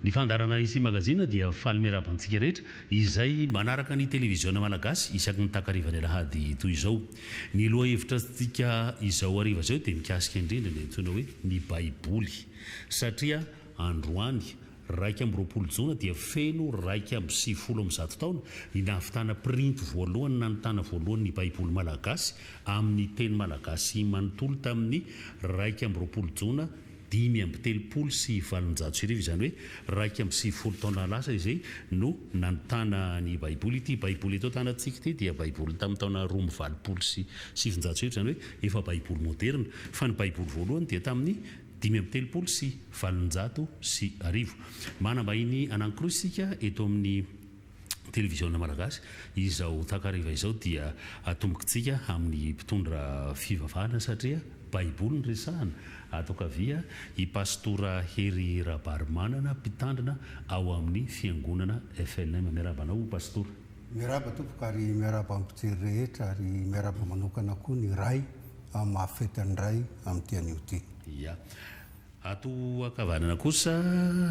Ny fandaharana Ici Magazine dia faly miarahaba antsika rehetra izay manaraka ny televiziona malagasy isaky ny takarivan'ny alahady toy izao. Ny lohahevitrantsika izao hariva izao dia mikasika indrindra ny antsoina hoe ny Baiboly satria androany 21 jona dia feno 191 taona ny nahavitana printy voalohany nanontana voalohany ny Baiboly malagasy amin'ny teny malagasy manontolo tamin'ny 21 jona 1835, izany hoe 91 taona lasa izay no nanontana ny Baiboly. Ity Baiboly eto an-tanantsika ity dia Baiboly tamin'ny taona 1982, izany hoe efa Baiboly moderina. Fa ny Baiboly voalohany dia tamin'ny 1835. Manam-bahiny anankiroa isika eto amin'ny. Televiziona Malagasy. Izao takariva izao dia atombokitsika amin'ny mpitondra fivavahana satria baiboly no resahana. Ato ankavia i Pastora Hery Rabarimanana mpitandrina ao amin'ny fiangonana FLM. Miarahaba anao Pastora. Miarahaba tompoko ary miarahaba ny mpijery rehetra ary miarahaba manokana koa ny Ray amin'ny maha fetin'ny Ray amin'ity anio ity. Ya. Ato ankavanana kosa,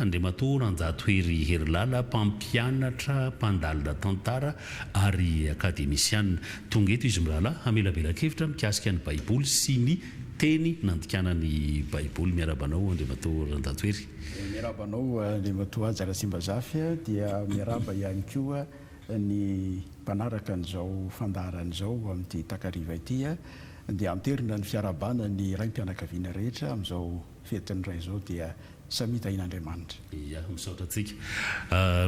Andriamatoa Ranjatohery Herilala, mpampianatra, mpandalina tantara ary akademisiana. Tonga eto izy mirahalahy hamelabela-kevitra mikasika ny Baiboly sy ny teny nandikana ny Baiboly. Miarahaba anao Andriamatoa Ranjatohery. Miarahaba anao Andriamatoa Haja Ratsimbazafy dia miarahaba ihany koa ny mpanaraka an'izao fandaharana izao amin'ity takariva ity. Dia anterina ny fiarahabana ny raim-pianakaviana rehetra amin'izao fetin'ny Ray izao dia samia tahian'Andriamanitra. Ia, misaotra antsika.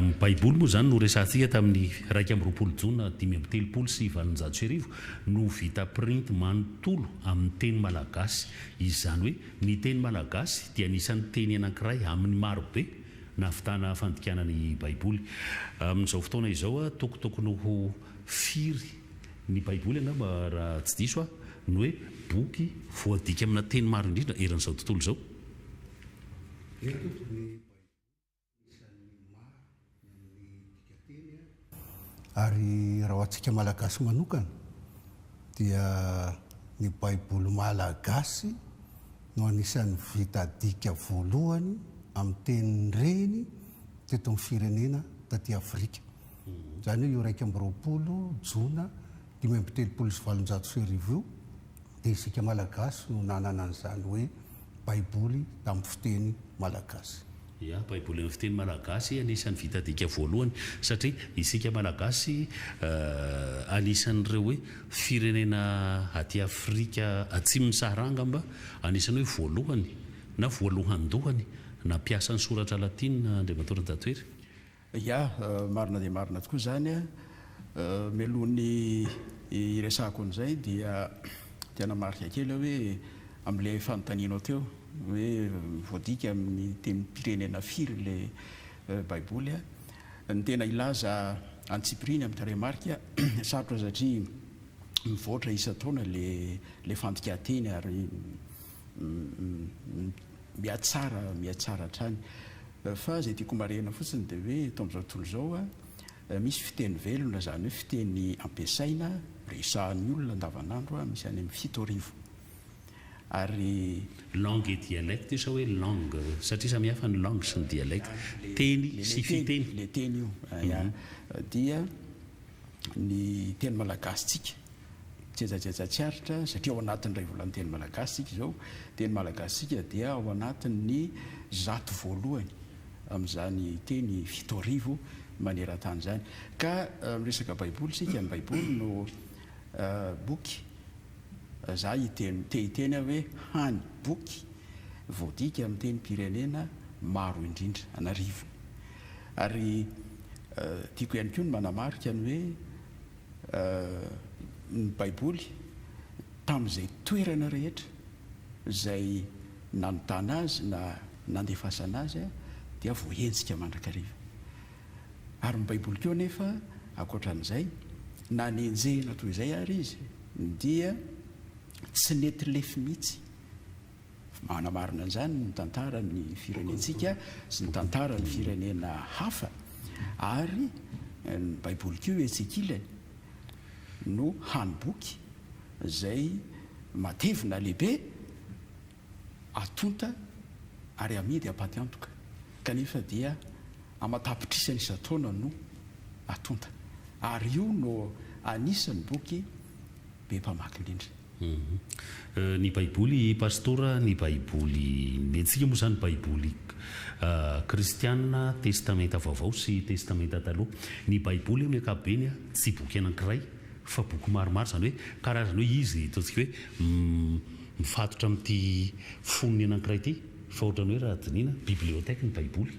Ny Baiboly moa izany no resahantsika tamin'ny 21 jona 1835 no vita printy manontolo amin'ny teny malagasy. Izany hoe ny teny malagasy dia anisan'ny teny anankiray amin'ny marobe nahavitana fandikana ny Baiboly. Amin'izao fotoana izao tokotokony ho firy Ny Baiboly angamba, raha tsy diso aho, no hoe boky voadika amina teny maro indrindra eran'izao tontolo izao. Eto ny Baiboly isan'ny maro ny amin'ny dikanteny, ary raha ho antsika Malagasy manokana dia ny Baiboly malagasy no anisan'ny vita dika voalohany amin'ny tenin'ny reny teto amin'ny firenena taty Afrika. Izany hoe io 21 jona 1835 io dia isika Malagasy no nanana an'izany hoe Baiboly tamin'ny fiteny malagasy. Ya, Baiboly amin'ny fiteny malagasy anisan'ny vita dika voalohany satria isika Malagasy anisan'ireo hoe firenena aty Afrika atsimon'i Sahara angamba anisan'ny hoe voalohany na voalohandohany nampiasa ny soratra latina Andriamatoa Randatoery. Ya, marina dia marina tokoa izany an. Mialohan'ny hiresahako an'izay dia te hanamarika kely aho hoe amin'ilay fanontanianao teo hoe voadika amin'ny tenim-pirenena firy ilay Baiboly an. Ny tena hilaza antsipiriany amin'ny tarehimarika, sarotra satria mivoatra isan-taona ilay fandikan-teny ary mihatsara mihatsara hatrany. Fa izay tiako homarihina fotsiny dia hoe eto amin'izao tontolo izao misy fiteny velona, izany hoe fiteny ampiasaina, resahan'ny olona andavanandro, misy any amin'ny 7000. Ary. Langue et dialecte io sa hoe langue? Satria samy hafa ny langue sy ny dialecte. Teny sy fiteny. Ilay teny io dia ny teny malagasintsika. Jejajeja tsy aritra satria ao anatin'ny iray volan'ny teny malagasy isika izao, teny malagasintsika dia ao anatin'ny 100 voalohany amin'izany teny 7000 maneran-tany izany. Ka miresaka baiboly isika, ny baiboly no boky, za hiteny, te hiteny aho hoe hany boky voadika amin'ny tenim-pirenena maro indrindra, an'arivony. Ary tiako ihany koa ny manamarika ny hoe, ny Baiboly tamin'izay toerana rehetra izay nanontana azy na nandefasana azy dia voahenjika mandrakariva. Ary ny Baiboly koa anefa ankoatra an'izay, na nenjehina toy izay ary izy dia tsy nety lefy mihitsy. Manamarina an'izany ny tantaran'ny firenentsika sy ny tantaran'ny firenena hafa ary ny Baiboly koa etsy ankilany no hany boky izay matevina lehibe atonta ary amidy am-patiantoka kanefa dia. aman-tapitrisany isan-taona no atonta, ary io no anisan'ny boky be mpamaky indrindra. Ny Baiboly Pastora, ny Baiboly, ny antsika moa izany Baiboly kristiana, Testamenta Vaovao sy Testamenta Taloha. Ny Baiboly amin'ny ankapobeny tsy boky anankiray fa boky maromaro, izany hoe karazany hoe izy ataontsika hoe mifatotra amin'ity fonony anankiray ity fa ohatran'ny hoe raha dinihina bibliothèque ny Baiboly.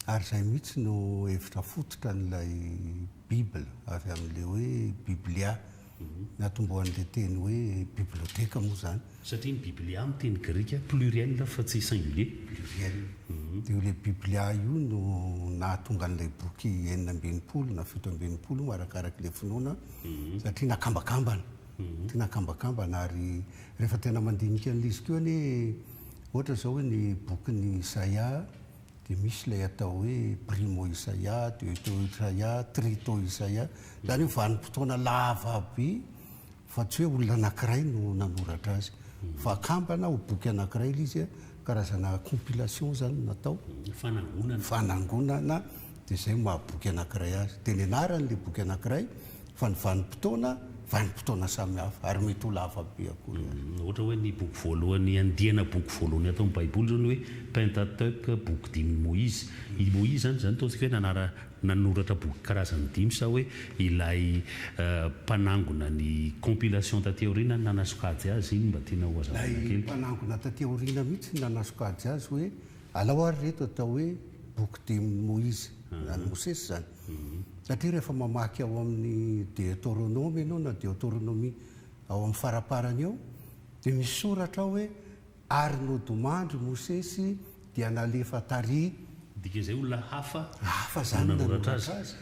Ary izay mihitsy no hevitra fototra an'ilay Bible, avy amin'ilay hoe Biblia, natombohan'ilay teny hoe biblioteka moa izany. Satria ny Biblia amin'ny teny grika pluriel fa tsy singulier. Pluriel. Dia io ilay Biblia io no nahatonga an'ilay boky 66 na 67 arakarak'ilay finoana, satria nakambakambana. Satria nakambakambana ary rehefa tena mandinika an'ilay izy koa anie, ohatra izao hoe ny bokin'i Isaia, Dia misy ilay atao hoe Primo Isaia, Deuto Isaia, Trito Isaia. Izany hoe vanim-potoana lava be fa tsy hoe olona anankiray no nanoratra azy. Fa akambana ho boky anankiray ilay izy, karazana compilation izany no natao. Fanangonana. Fanangonana, dia izay no maha boky anankiray azy. Dia ny anaran'ilay boky anankiray Fa ny vanim-potoana, vanim-potoana samihafa, ary mety ho lava be akory aza. Ohatra hoe ny boky voalohany, andiana boky voalohany ato amin'ny Baiboly izao ny hoe Pentateuch, boky dimin'i Moizy. I Moizy izany, izany ataontsika hoe nanara, nanoratra boky karazany dimy sa hoe ilay mpanangona ny compilation taty aoriana nanasokajy azy? Iny mba tiana ho hazavaina Ilay kely. mpanangona taty aoriana mihitsy no nanasokajy azy hoe alao ary ireto atao hoe boky dimin'i Moizy, na ny Mosesy izany. Satria rehefa mamaky ao amin'ny Deoteronoma ianao na Deoteronomia ao amin'ny faraparany ao dia misy soratra ao hoe ary nodimandry Mosesy dia nalefa tary Dikan'izay olona hafa hafa no izany nanoratra nanoratra azy. azy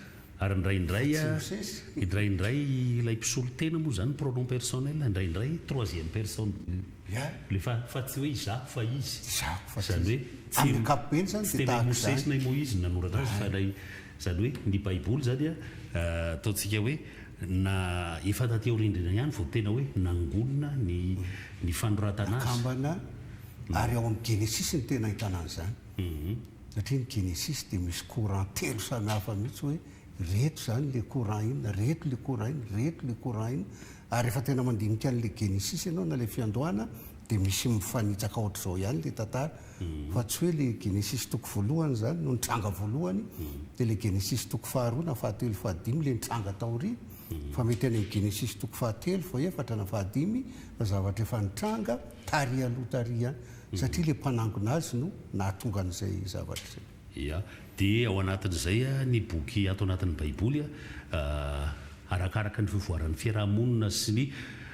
Ary indraindray fa tsy Mosesy. indraindray ilay mpisolo tena moa izany pronom personnel, indraindray troisième personne. Ya. Le fa fa tsy hoe izaho fa izy. Izaho fa tsy Izany izy. hoe tsy Amin'ny ankapobeny izany tsy dia tena i tahaka Mosesy izany. na i Moizy no nanoratra azy fa ilay Izany hoe ny Baiboly izany ataontsika hoe na efa taty aoriana indrindra ihany vao tena hoe nangonina ny ny fanoratana azy. Nakambana ary ao amin'ny Genesisy no tena ahitana an'izany. Satria ny Genesisy dia misy courant telo samy hafa mihitsy hoe ireto izany ilay courant inona, ireto ilay courant inona, ireto ilay courant inona. Ary rehefa tena mandinika an'ilay Genesisy ianao na ilay fiandohana dia misy mifanitsaka ohatr'izao ihany ilay tantara. Fa tsy hoe le Genesisy toko voalohany izany no nitranga voalohany, dia le Genesisy toko faharoa na fahatelo fahadimy le nitranga taoriana, fa mety any amin'ny Genesisy toko fahatelo, fahefatra na fahadimy fa zavatra efa nitranga tary aloha tary ihany, satria le mpanangona azy no nahatonga an'izay zavatra izay. Ia. Dia ao anatin'izay ny boky ato anatin'ny Baiboly Arakaraka ny fivoaran'ny fiarahamonina sy ny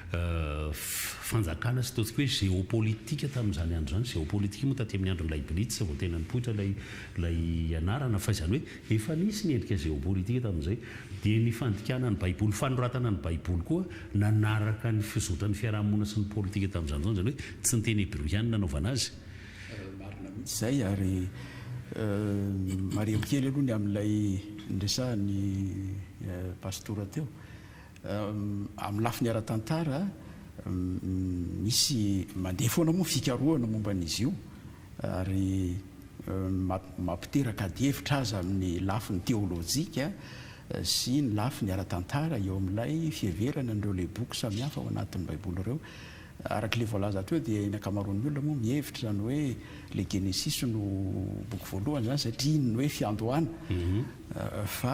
fanjakana sy ataontsika hoe géopolitique tamin'izany andro izany, géopolitique moa taty amin'ny andron'i Leibniz vao tena nipoitra ilay ilay anarana fa izany hoe efa nisy ny endrika géopolitique tamin'izay, dia ny fandikana ny baiboly, fanoratana ny baiboly koa nanaraka ny fizotran'ny fiarahamonina sy ny politika tamin'izany fotoana, izany hoe tsy ny teny hebreo ihany no nanaovana azy. Marina mihitsy izay ary marihiko kely aloha ny amin'ilay niresahan'ny Pastora teo. Amin'ny lafiny ara-tantara, misy mandeha foana moa ny fikarohana momba an'izy io ary mampiteraka adihevitra aza amin'ny lafiny teolojika sy ny lafiny ara-tantara eo amin'ilay fiheverana an'ireo ilay boky samihafa ao anatin'ny Baiboly ireo. Araka ilay voalaza teo dia ny ankamaroan'ny olona moa mihevitra izany hoe ilay Genesisy no boky voalohany izany satria iny no hoe fiandohana. Fa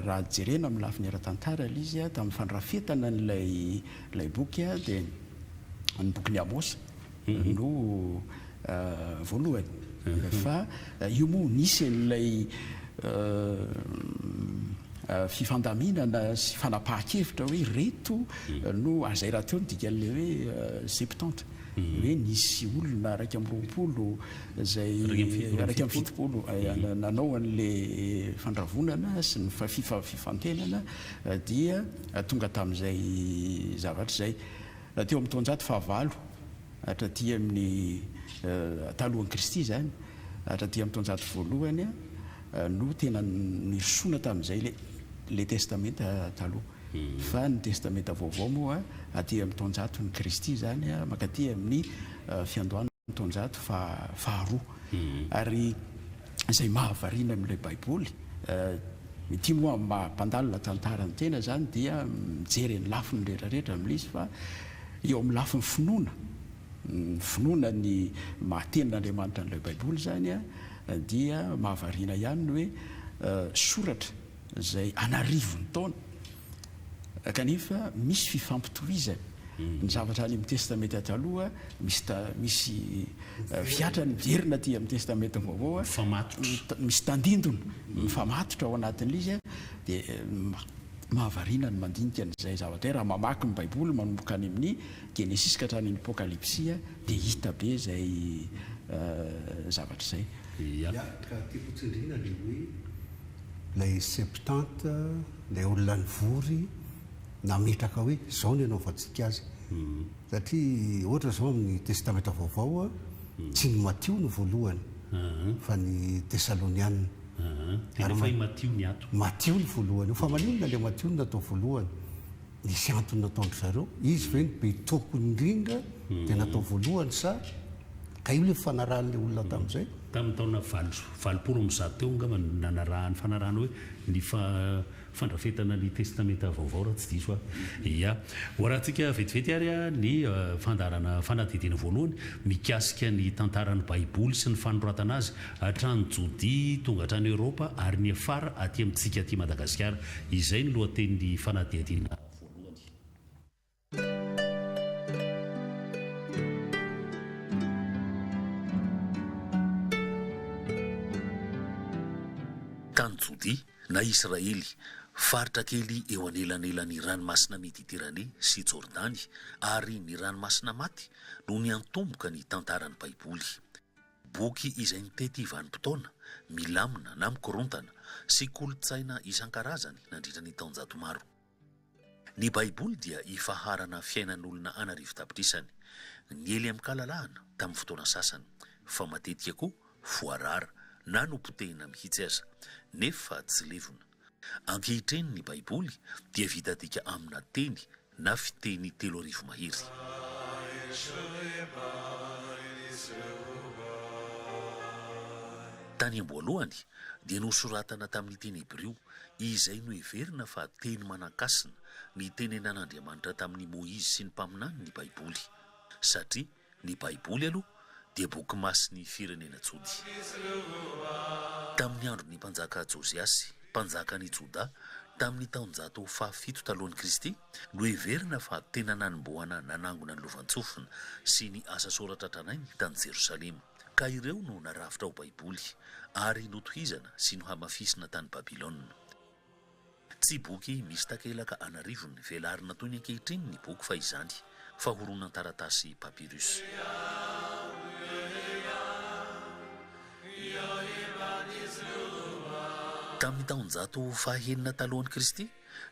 raha jerena amin'ny lafiny ara-tantara ilay izy tamin'ny fandrafetana an'ilay ilay boky dia ny bokin'i Amosa no voalohany. Fa io moa nisy an'ilay fifandaminana sy fanapahan-kevitra hoe ireto no, ary izay rahateo no dikan'ilay hoe septante, hoe nisy olona 21 izay, 71 nanao an'ilay fandravonana sy ny fifantenana dia tonga tamin'izay zavatra izay. Teo amin'ny taonjato fahavalo hatraty amin'ny, talohan'i Kristy izany, hatraty amin'ny taonjato voalohany no tena nirosoana tamin'izay ilay ilay Testamenta Taloha. Fa ny Testamenta Vaovao moa aty amin'ny taonjaton'i Kristy izany, mankaty amin'ny fiandohan'ny taonjato faharoa. Ary. Izay mahavariana amin'ilay Baiboly, ity moa amin'ny maha mpandalina tantara ny tena izany dia mijery ny lafiny rehetra rehetra amin'ilay izy fa eo amin'ny lafiny finoana, ny finoana ny maha tenin'Andriamanitra an'ilay Baiboly izany dia mahavariana ihany ny hoe soratra izay an'arivony taona Kanefa misy fifampitohizany. Ny zavatra any amin'ny Testamenta Taloha misy misy fiatrany miverina aty amin'ny Testamenta Vaovao. Mifamatotra. Misy tandindona mifamatotra ao anatin'ilay izy dia mahavariana ny mandinika an'izay zavatra izay. Raha mamaky ny Baiboly manomboka any amin'ny Genesisy ka hatrany amin'ny Apokalypsy dia hita be izay zavatra izay. Ya, ka tiako hotsindriana ilay hoe ilay Septante, ilay olona nivory nametraka hoe izao ny anaovantsika azy. Satria ohatra izao amin'ny Testamenta Vaovao, tsy ny Matio no voalohany fa ny Tesaloniana. Dia nefa i Matio ny ato. Matio no voalohany io. Fa maninona ilay Matio no natao voalohany? Nisy antony nataon-dry zareo. Izy ve no be tompony indrindra dia natao voalohany sa ka io ilay fifanarahan'ilay olona tamin'izay? Tamin'ny taona 188 teo angamba no nanarahany fanarahana hoe ny fandrafetana ny Testamenta Vaovao raha tsy diso aho. Ia. Ho arahantsika vetivety ary ny fandaharana fanadihadiana voalohany mikasika ny tantaran'ny Baiboly sy ny fanoratana azy hatrany Jodia tonga hatrany Eoropa ary niafara aty amintsika aty Madagasikara. Izay no lohatenin'ny fanadihadiana voalohany. Tany Jodia, na Israely, faritra kely eo anelanelan'ny Ranomasina Mediterane sy Jordany ary ny Ranomasina Maty no niantomboka ny tantaran'ny Baiboly. Boky izay nitety vanim-potoana, milamina na mikorontana, sy kolontsaina isan-karazany nandritra ny taonjato maro. Ny Baiboly dia ifaharana fiainan'olona an'arivo tapitrisany. Niely amin-kalalahana tamin'ny fotoana sasany, fa matetika koa voarara na nopotehina mihitsy aza, nefa tsy levona. Ankehitriny ny Baiboly dia vita dika amina teny na fiteny 3000 mahery. Tany am-boalohany dia nosoratana tamin'ny teny hebrio, izay noheverina fa teny manan-kasina, nitenenan'Andriamanitra tamin'i Moizy sy ny mpaminany ny Baiboly, satria Ny Baiboly aloha dia boky masin'ny firenena jody. Tamin'ny andron'ny mpanjaka Josiasy, mpanjakan'i Jodà, tamin'ny taonjato fahafito talohan'i Kristy, no heverina fa tena nanombohana nanangona ny lovantsofina sy ny asa soratra tranainy tany Jerosalema, ka ireo no narafitra ho Baiboly, ary notohizana sy nohamafisina tany Babylona. Tsy boky misy takelaka an'arivony velarina toy ny ankehitriny ny boky fahizany, fa horonan-taratasy papyrus. Tamin'ny taonjato fahaenina talohan'i Kristy,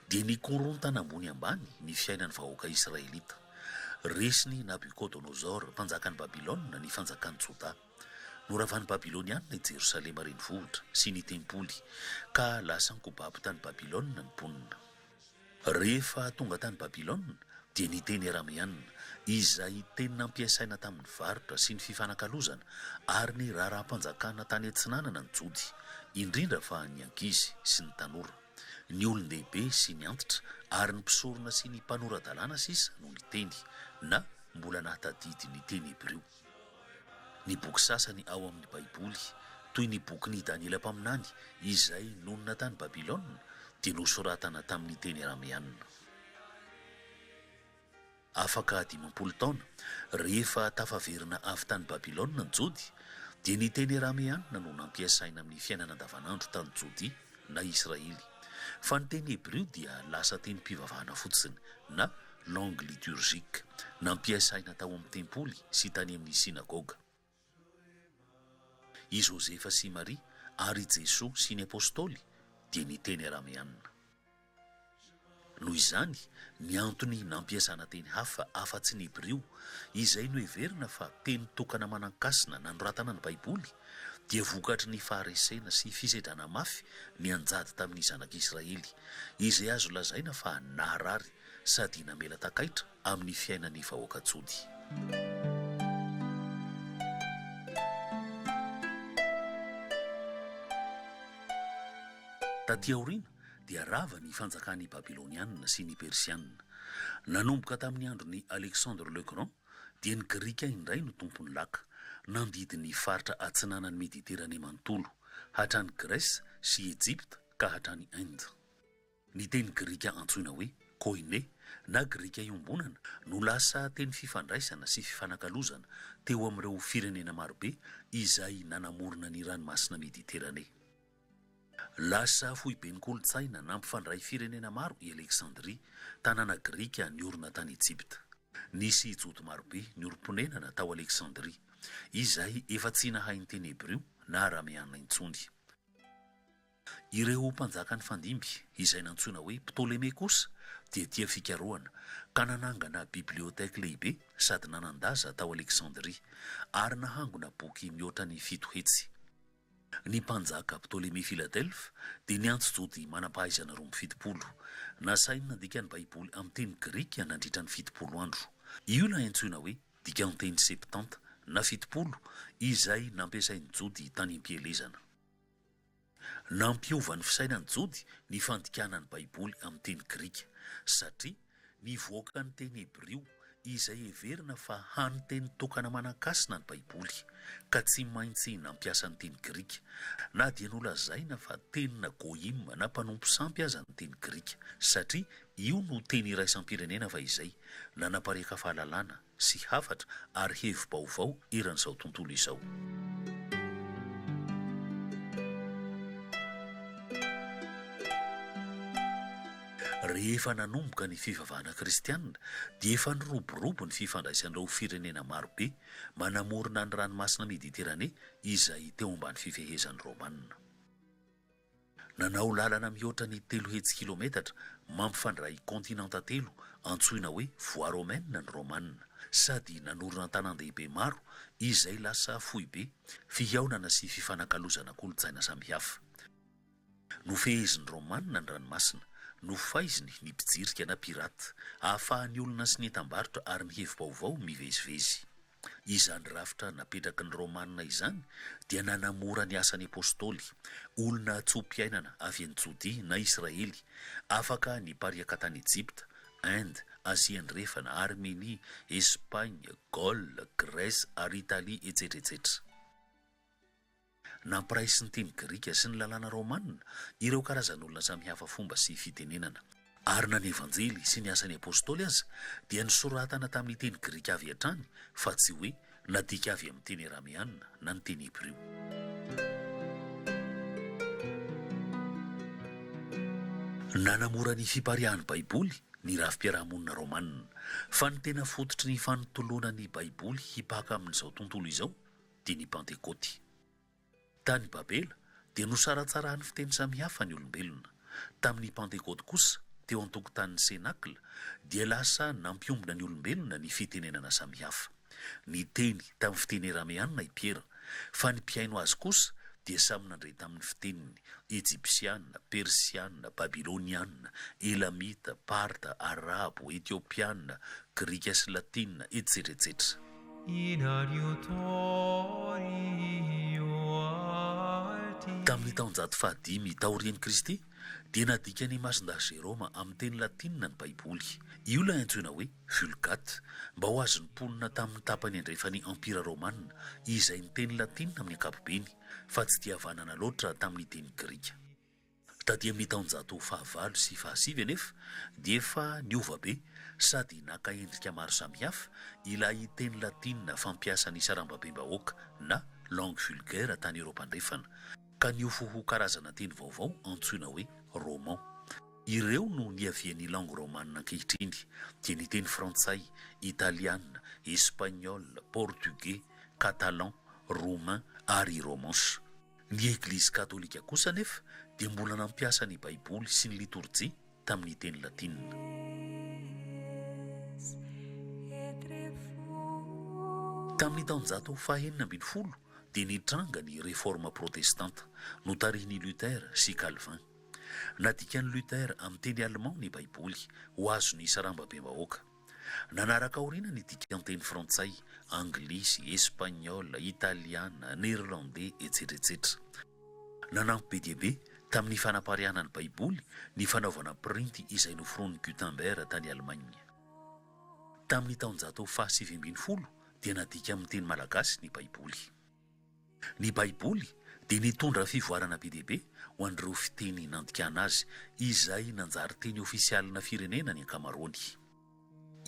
dia nikorontana ambony ambany ny fiainan'ny vahoaka israelita. Resin'i Nabucodonosor, mpanjakan'i Babylona, ny fanjakan'i Jodà. Noravan'ny Babylonianina i Jerosalema renivohitra sy ny tempoly, ka lasan-ko babo tany Babylona ny mponina. Rehefa tonga tany Babylona, dia niteny arameanina, izay teny nampiasaina tamin'ny varotra sy ny fifanakalozana ary ny raharaham-panjakana tany atsinanana ny Jody, indrindra fa ny ankizy sy ny tanora. Ny olon-dehibe sy ny antitra ary ny mpisorona sy ny mpanora-dalàna sisa no niteny, na mbola nahatadidy ny teny hebreo. Ny boky sasany ao amin'ny Baiboly, toy ny bokin'i Daniela mpaminany, izay nonina tany Babylona, dia nosoratana tamin'ny teny arameanina. Afaka 50 taona, rehefa tafaverina avy tany Babylona ny Jody, dia ny teny arameanina no nampiasaina amin'ny fiainana andavanandro tany Jodia na Israely, fa ny teny hebrio dia lasa tenim-pivavahana fotsiny, na langue liturgique, nampiasaina tao amin'ny tempoly sy tany amin'ny synagoga. I Josefa sy i Maria ary i Jesoa sy ny Apôstôly dia niteny arameanina. Noho izany, ny antony nampiasana teny hafa afa-tsy ny hebrio, izay noheverina fa teny tokana manan-kasina nanoratana ny Baiboly, dia vokatry ny faharesena sy fisedrana mafy nianjady tamin'ny Zanak'Israely, izay azo lazaina fa naharary sady namela takaitra amin'ny fiainan'ny vahoaka Jody. Tatỳ aoriana, dia rava ny fanjakan'ny Babylonianina sy ny Persianina. Nanomboka tamin'ny andron'i Alexandre le Grand, dia ny Grika indray no tompon'ny laka, nandidy ny faritra atsinanan'i Mediterane manontolo, hatrany Grèce sy Ejipta ka hatrany Inde. Ny teny grika antsoina hoe koine na grika iombonana no lasa teny fifandraisana sy fifanakalozana teo amin'ireo firenena marobe izay nanamorona ny Ranomasina Mediterane. Lasa foiben-kolontsaina nampifandray firenena maro i Aleksandria, tanàna grika niorina tany Ejipta. Nisy Jody marobe niorim-ponenana tao Aleksandria, izay efa tsy nahay niteny hebrio na arameana intsony. Ireo mpanjaka nifandimby, izay nantsoina hoe Ptoleme kosa, dia tia fikarohana, ka nanangana bibliotèque lehibe sady nanan-daza tao Aleksandria, ary nahangona boky mihoatra ny 700. Ny mpanjaka Ptolémée Philadelphe dia niantso Jody manam-pahaizana 72. Nasainy nandika ny Baiboly amin'ny teny grika nandritra ny 70 andro. Io ilay antsoina hoe dikan-teny Septante na 70 izay nampiasain'ny Jody tany am-pielezana. Nampiova ny fisainan'ny Jody ny fandikana ny Baiboly amin'ny teny grika, satria Nivoaka ny teny hebrio, izay heverina fa hany teny tokana manan-kasina ny Baiboly, ka tsy maintsy nampiasa ny teny grika, na dia nolazaina fa tenina goyim na mpanompo sampy aza ny teny grika, satria io no teny iraisam-pirenena fahizay, nanapariaka fahalalana sy hafatra ary hevi-baovao eran'izao tontolo izao. Rehefa nanomboka ny fivavahana kristianina dia efa niroborobo ny fifandraisan'ireo firenena marobe manamorona ny ranomasina Mediterane izay teo ambany fifehezan'ny Romanina. Nanao lalana mihoatra ny 300 kilometatra mampifandray kontinanta telo antsoina hoe Voie romaine ny Romana, sady nanorina tanàn-dehibe maro izay lasa foibe fihaonana sy fifanakalozana kolontsaina samihafa. Nofehezin'ny Romana ny ranomasina, nofaiziny ny mpijirika na pirate, ahafahan'ny olona sy ny entam-barotra ary ny hevi-baovao mivezivezy. Izany rafitra napetraky ny Romana izany dia nanamora ny asan'ny Apostoly, olona tso-piainana avy any Jodia na Israely, afaka nipariaka tany Ejipta, Inde, Azia Andrefana, Armenia, Espagne, Gaule, Grèce ary Italia, etsetra etsetra. Nampiraisin'ny teny grika sy ny lalàna romanina ireo karazan'olona samihafa fomba sy fitenenana. Ary na ny Evanjely sy ny Asan'ny Apostoly aza dia nosoratana tamin'ny teny grika avy hatrany fa tsy hoe nadika avy amin'ny teny arameana na ny teny hebrio. Nanamora ny fipariahan'ny Baiboly ny rafi-piarahamonina romanina. Fa ny tena fototry ny fanontoloana ny Baiboly hipaka amin'izao tontolo izao dia ny Pantekôty. Tany Babela, dia nosaratsarahan'ny fiteny samihafa ny olombelona. Tamin'ny Pantekôty kosa, teo an-tokotanin'ny Senakla, dia lasa nampiombona ny olombelona ny fitenenana samihafa. Niteny tamin'ny fiteny arameanina i Piera, fa ny mpihaino azy kosa dia samy nandre tamin'ny fiteniny, Ejipsiana, Persiana, Babyloniana, Elamita, Parta, Arabo, Etiopiana, Grika sy Latina, etsetra etsetra. Tamin'ny taonjato fahadimy taorian'i Kristy, dia nadikan'i Masindahy Jerôma amin'ny teny latinina ny Baiboly. Io ilay antsoina hoe Vulgate, mba ho azon'ny mponina tamin'ny tapany andrefan'ny Empira Rômanina, izay niteny latinina amin'ny ankapobeny, fa tsy dia havanana loatra tamin'ny teny grika. Taty amin'ny taonjato fahavalo sy fahasivy anefa dia efa niova be sady naka endrika maro samihafa ilay teny latinina fampiasan'ny sarambabem-bahoaka na langue vulgaire tany Eoropa Andrefana, ka niofo ho karazana teny vaovao antsoina hoe roman. Ireo no niavian'ny langue romane ankehitriny, dia ny teny frantsay, italiana, espagnol, portugais, catalan, roumain ary romanche. Ny Eglizy Katolika kosa anefa dia mbola nampiasa ny Baiboly sy ny litorjia tamin'ny teny latinina. Tamin'ny taonjato faha-16 dia nitranga ny Reforma Protestanta, notarihin'i Luther sy Calvin. Nadikan'i Luther amin'ny teny allemand ny Baiboly ho azon'ny sarambabem-bahoaka. Nanaraka aoriana ny dikan-teny frantsay, anglisy, espagnol, italiana, neerlandais, etsetra etsetra. Nanampy be dia be. Tamin'ny fanapariahana ny Baiboly ny fanaovana printy izay noforonin'i Gutenberg tany Allemagne. Tamin'ny taonjato faha-19 dia nadika amin'ny teny malagasy ny Baiboly. Ny Baiboly dia nitondra fivoarana be dia be ho an'ireo fiteny nandikana azy, izay nanjary teny ofisialina firenena ny ankamaroany.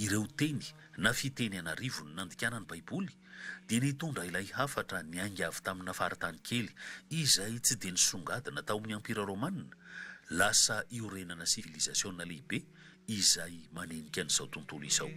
Ireo teny na fiteny an'arivony nandikana ny Baiboly dia nitondra ilay hafatra niainga avy tamina faritany kely izay tsy dia nisongadina tao amin'ny Empira Romana, lasa iorenana sivilizasiona lehibe izay manenika an'izao tontolo izao.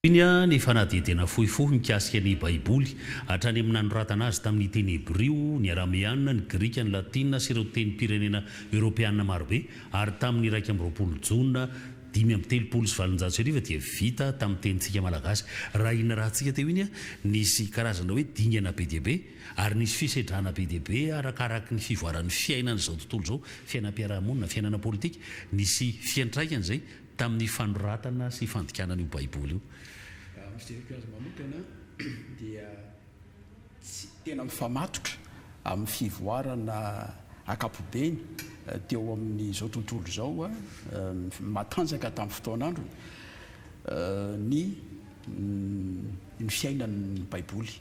Iny ny fanadihadiana fohifohy mikasika ny Baiboly, hatrany amin'ny nanoratana azy tamin'ny teny hebrio, ny arameana, ny grika, ny latina sy ireo tenim-pirenena eoropeana marobe, ary tamin'ny 21 Jona 1835 dia vita tamin'ny tenintsika malagasy. Raha iny rahantsika teo iny, nisy karazana hoe dingana be dia be, ary nisy fisedrana be dia be arakaraky ny fivoaran'ny fiainan'izao tontolo izao, fiainam-piarahamonina, fiainana politika, nisy fiantraikany izay tamin'ny fanoratana sy fandikana an'io Baiboly io. Raha ny fijeriko azy manokana dia tsy tena mifamatotra amin'ny fivoarana ankapobeny teo amin'izao tontolo izao matanjaka tamin'ny fotoan'androny ny ny fiainan'ny Baiboly.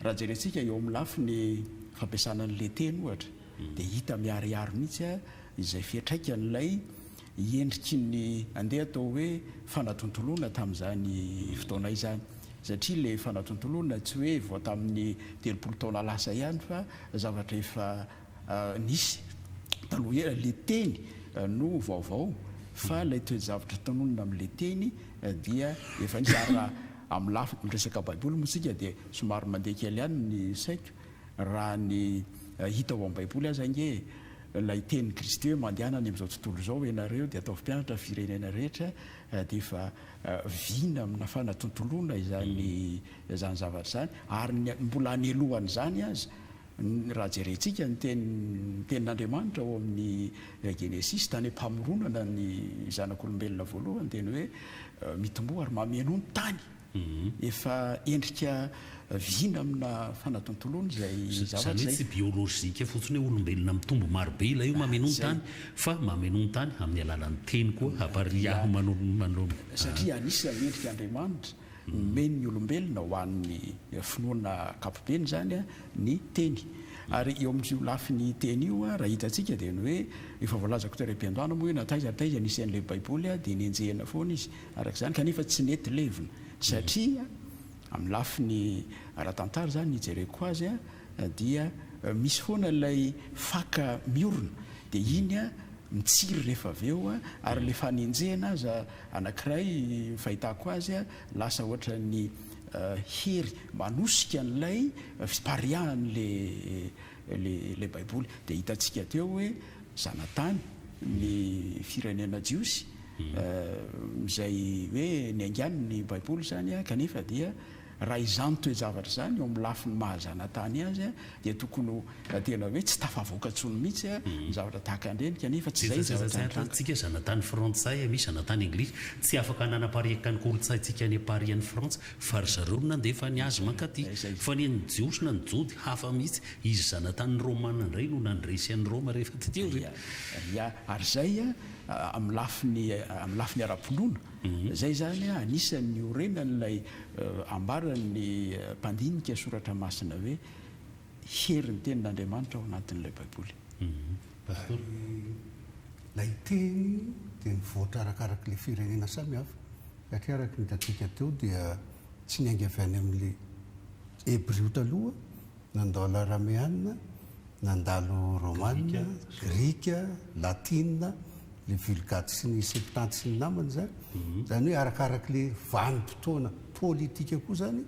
Raha jerentsika eo amin'ny lafiny fampiasana an'ilay teny ohatra dia hita miharihary mihitsy izay fiantraikan'ilay endriky ny andeha atao hoe fanatontoloana tamin'izany fotoana izany satria ilay fanatontoloana tsy hoe vao tamin'ny 30 taona lasa ihany fa zavatra efa nisy taloha ela, ilay teny no vaovao fa ilay toe-javatra tononina amin'ilay teny dia efa nisy ary raha amin'ny lafiny resaka baiboly moa isika dia somary mandeha kely ihany ny saiko raha ny hita ao amin'ny baiboly aza ange Ilay tenin'i Kristy hoe mandehana any amin'izao tontolo izao ianareo dia ataovy mpianatra ny firenena rehetra dia efa vina amina fanatontoloana izany izany zavatra izany ary ny mbola hanelohan'izany aza raha jerentsika ny teny ny tenin'Andriamanitra ao amin'ny Genesisy tany am-pamoronana ny zanak'olombelona voalohany dia ny hoe mitomboa ary mamenoa ny tany. Efa endrika vina amina fanatontoloana izay zavatra Izany hoe izay. tsy biolojika fotsiny hoe olombelona mitombo maro be ilay io mameno ny tany fa mameno ny tany amin'ny alalan'ny teny koa apariaho manoloana. Satria anisan'ny endrik'Andriamanitra nomeny ny olombelona ho an'ny finoana ankapobeny izany ny teny. Ary eo amin'io lafiny teny io raha hitantsika dia ny hoe efa voalazako tery am-piandohana moa hoe na taiza na taiza nisy an'ilay baiboly dia nenjehina foana izy. Araka izany, kanefa tsy nety levona satria amin'ny lafiny ara-tantara izany ny hijereko azy dia misy foana ilay faka miorina dia iny mitsiry rehefa avy eo ary ilay fanenjehana aza anankiray ny fahitako azy lasa ohatran'ny hery manosika an'ilay fipariahan'ilay ilay baiboly dia hitantsika teo hoe zanatany ny firenena jiosy izay hoe niaingàny ny baiboly izany kanefa dia raha izany toe-javatra izany eo amin'ny lafiny maha zanatany azy dia tokony ho tena hoe tsy tafavoaka intsony mihitsy ny zavatra tahaka an'ireny kanefa tsy izay ny zavatra nitranga. Tsika zanatany frantsay misy zanatany anglisy tsy afaka nanapariaka ny kolontsaintsika any Paris any Frantsa Fa ry zareo no nandefa ny azy mankaty. Fa ny an'ny Jiosy na ny Jody hafa mihitsy. Izy zanatanin'ny Romana indray no nandresy an'i Roma rehefa taty aoriana. Ya, ary izay amin'ny lafiny amin'ny lafiny ara-pinoana, izay izany anisan'ny niorenan'ilay ambaran'ny mpandinika soratra masina hoe herin'ny tenin'Andriamanitra ao anatin'ilay Baiboly. Ary ilay teny dia mivoatra arakarak'ilay firenena samihafa. Satria araka ny hitantsika teo dia tsy niainga avy any amin'ilay Hebrio taloha, nandalo Arameana, nandalo Romana, Grika, Latina, ilay Vulgate sy ny Septante sy ny namany izany. Izany hoe arakarak'ilay vanim-potoana politika koa izany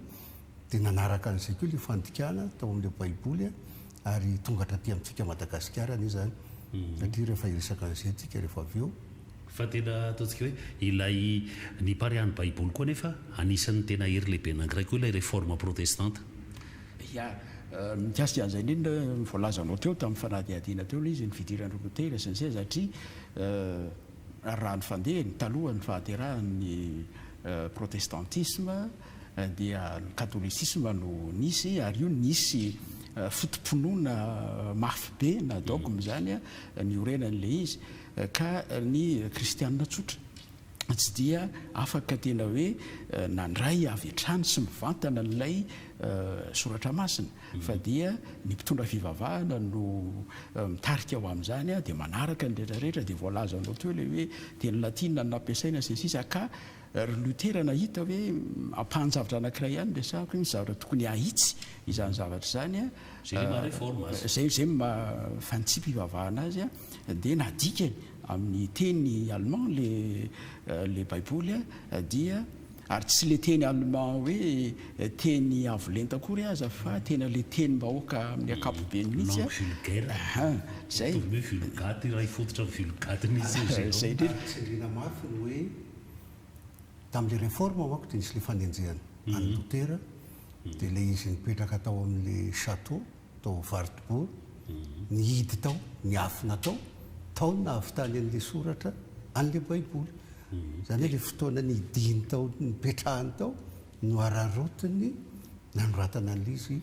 dia nanaraka an'izay koa ilay fandikana tao amin'ilay Baiboly ary tonga hatraty amintsika Madagasikara anie izany satria rehefa hiresaka an'izay tsika rehefa avy eo. Fa tena ataontsika hoe ilay nipariahan'ny Baiboly koa anefa anisan'ny tena hery lehibe anankiray koa ilay Réforme protestante. Ya, mikasika an'izay indrindra voalazanao teo tamin'ny fanadihadiana teo ilay izy, ny fidiran-dry Lotera sy ny sisa satria. Raha ny fandehany, talohan'ny fahaterahan'ny protestantisme dia ny katôlisisma no nisy ary io nisy foto-pinoana mafy be na dogme izany niorenan'ilay izy ka ny kristianina tsotra tsy dia afaka tena hoe nandray avy hatrany sy mivantana an'ilay soratra masina fa dia ny mpitondra fivavahana no mitarika ho amin'izany dia manaraka ny rehetra rehetra dia voalazanao teo ilay hoe teny latina no nampiasaina sy ny sisa ka ry Lotera nahita hoe ampahan-javatra anankiray ihany resahako hoe misy zavatra tokony hahitsy izany zavatra izany Izay ilay maha réforme azy. Izay izay maha fanitsiam-pivavahana azy dia nadikany amin'ny teny allemand le le baiboly dia ary tsy le teny allemand hoe teny avo lenta akory aza fa tena le tenim-bahoaka amin'ny ankapobeny mihitsy Langue vulgaire. Aha, zay. Mitovy hoe vulgate, iray fototra amin'ny vulgate mihitsy io Jerome. Zay indrindra. Ary tsindriana mafy ny hoe tamin'ilay réforme manko dia nisy ilay fanenjehana an'i Lotera dia ilay izy nipetraka tao amin'ilay château tao Wartburg, nihidy tao, niafina tao, tao no nahavitany an'ilay soratra an'ilay Baiboly. Izany hoe ilay fotoana nihidiany tao, nipetrahany tao, no araraotiny nanoratana an'ilay izy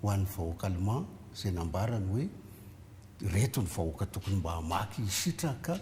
ho an'ny vahoaka allemand izay nambarany hoe ireto ny vahoaka tokony mba hamaky hisitraka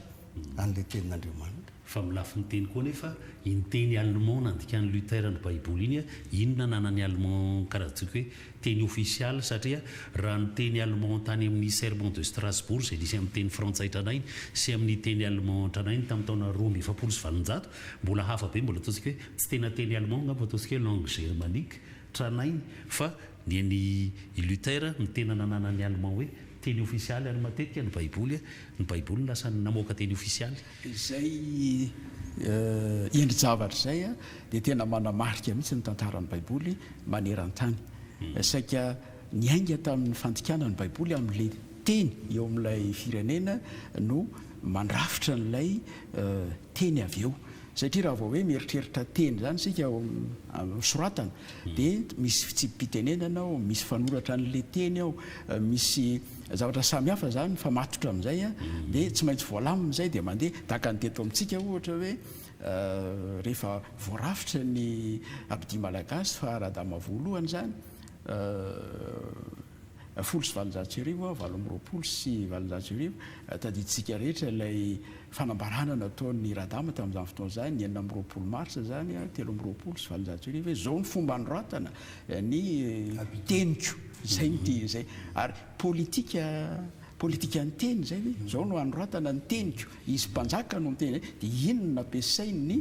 an'ilay tenin'Andriamanitra. Fa amin'ny lafiny teny koa anefa, iny teny allemand nandikan'i Luther ny Baiboly iny, inona ananan'ny allemand karazantsika hoe teny ofisialy satria raha ny teny allemand tany amin'ny Sermon de Strasbourg izay nisy amin'ny teny frantsay tranainy sy amin'ny teny allemand tranainy tamin'ny taona 842 mbola hafa be mbola ataontsika hoe tsy tena teny allemand angamba ataontsika hoe langue germanique tranainy fa ny an'i Luther no tena nananan'ny allemand hoe teny ofisialy ary matetika ny baiboly ny baiboly no lasa namoaka teny ofisialy. Izay endri-javatra izay dia tena manamarika mihitsy ny tantaran'ny Baiboly maneran-tany. Saika niainga tamin'ny fandikana ny Baiboly amin'ilay teny eo amin'ilay firenena no mandrafitra an'ilay teny avy eo. Satria raha vao hoe mieritreritra teny izany isika ao amin'ny soratana dia misy fitsipi-pitenenana ao, misy fanoratra an'ilay teny ao, misy zavatra samihafa izany mifamatotra amin'izay dia tsy maintsy voalamina izay dia mandeha. Tahaka ny teto amintsika ohatra hoe rehefa voarafitra ny abidia malagasy fa Radama voalohany izany, 1810, 1828, tadidintsika rehetra ilay fanambarana nataon'i Radama tamin'izany fotoana izany, ny 26 marsa izany, 1823, hoe izao ny fomba anoratana ny teniko, izay no tia, izay. Ary politika, politikan'ny teny izay hoe izao no anoratana ny teniko, izy mpanjaka no miteny izay, dia iny no nampiasain'ny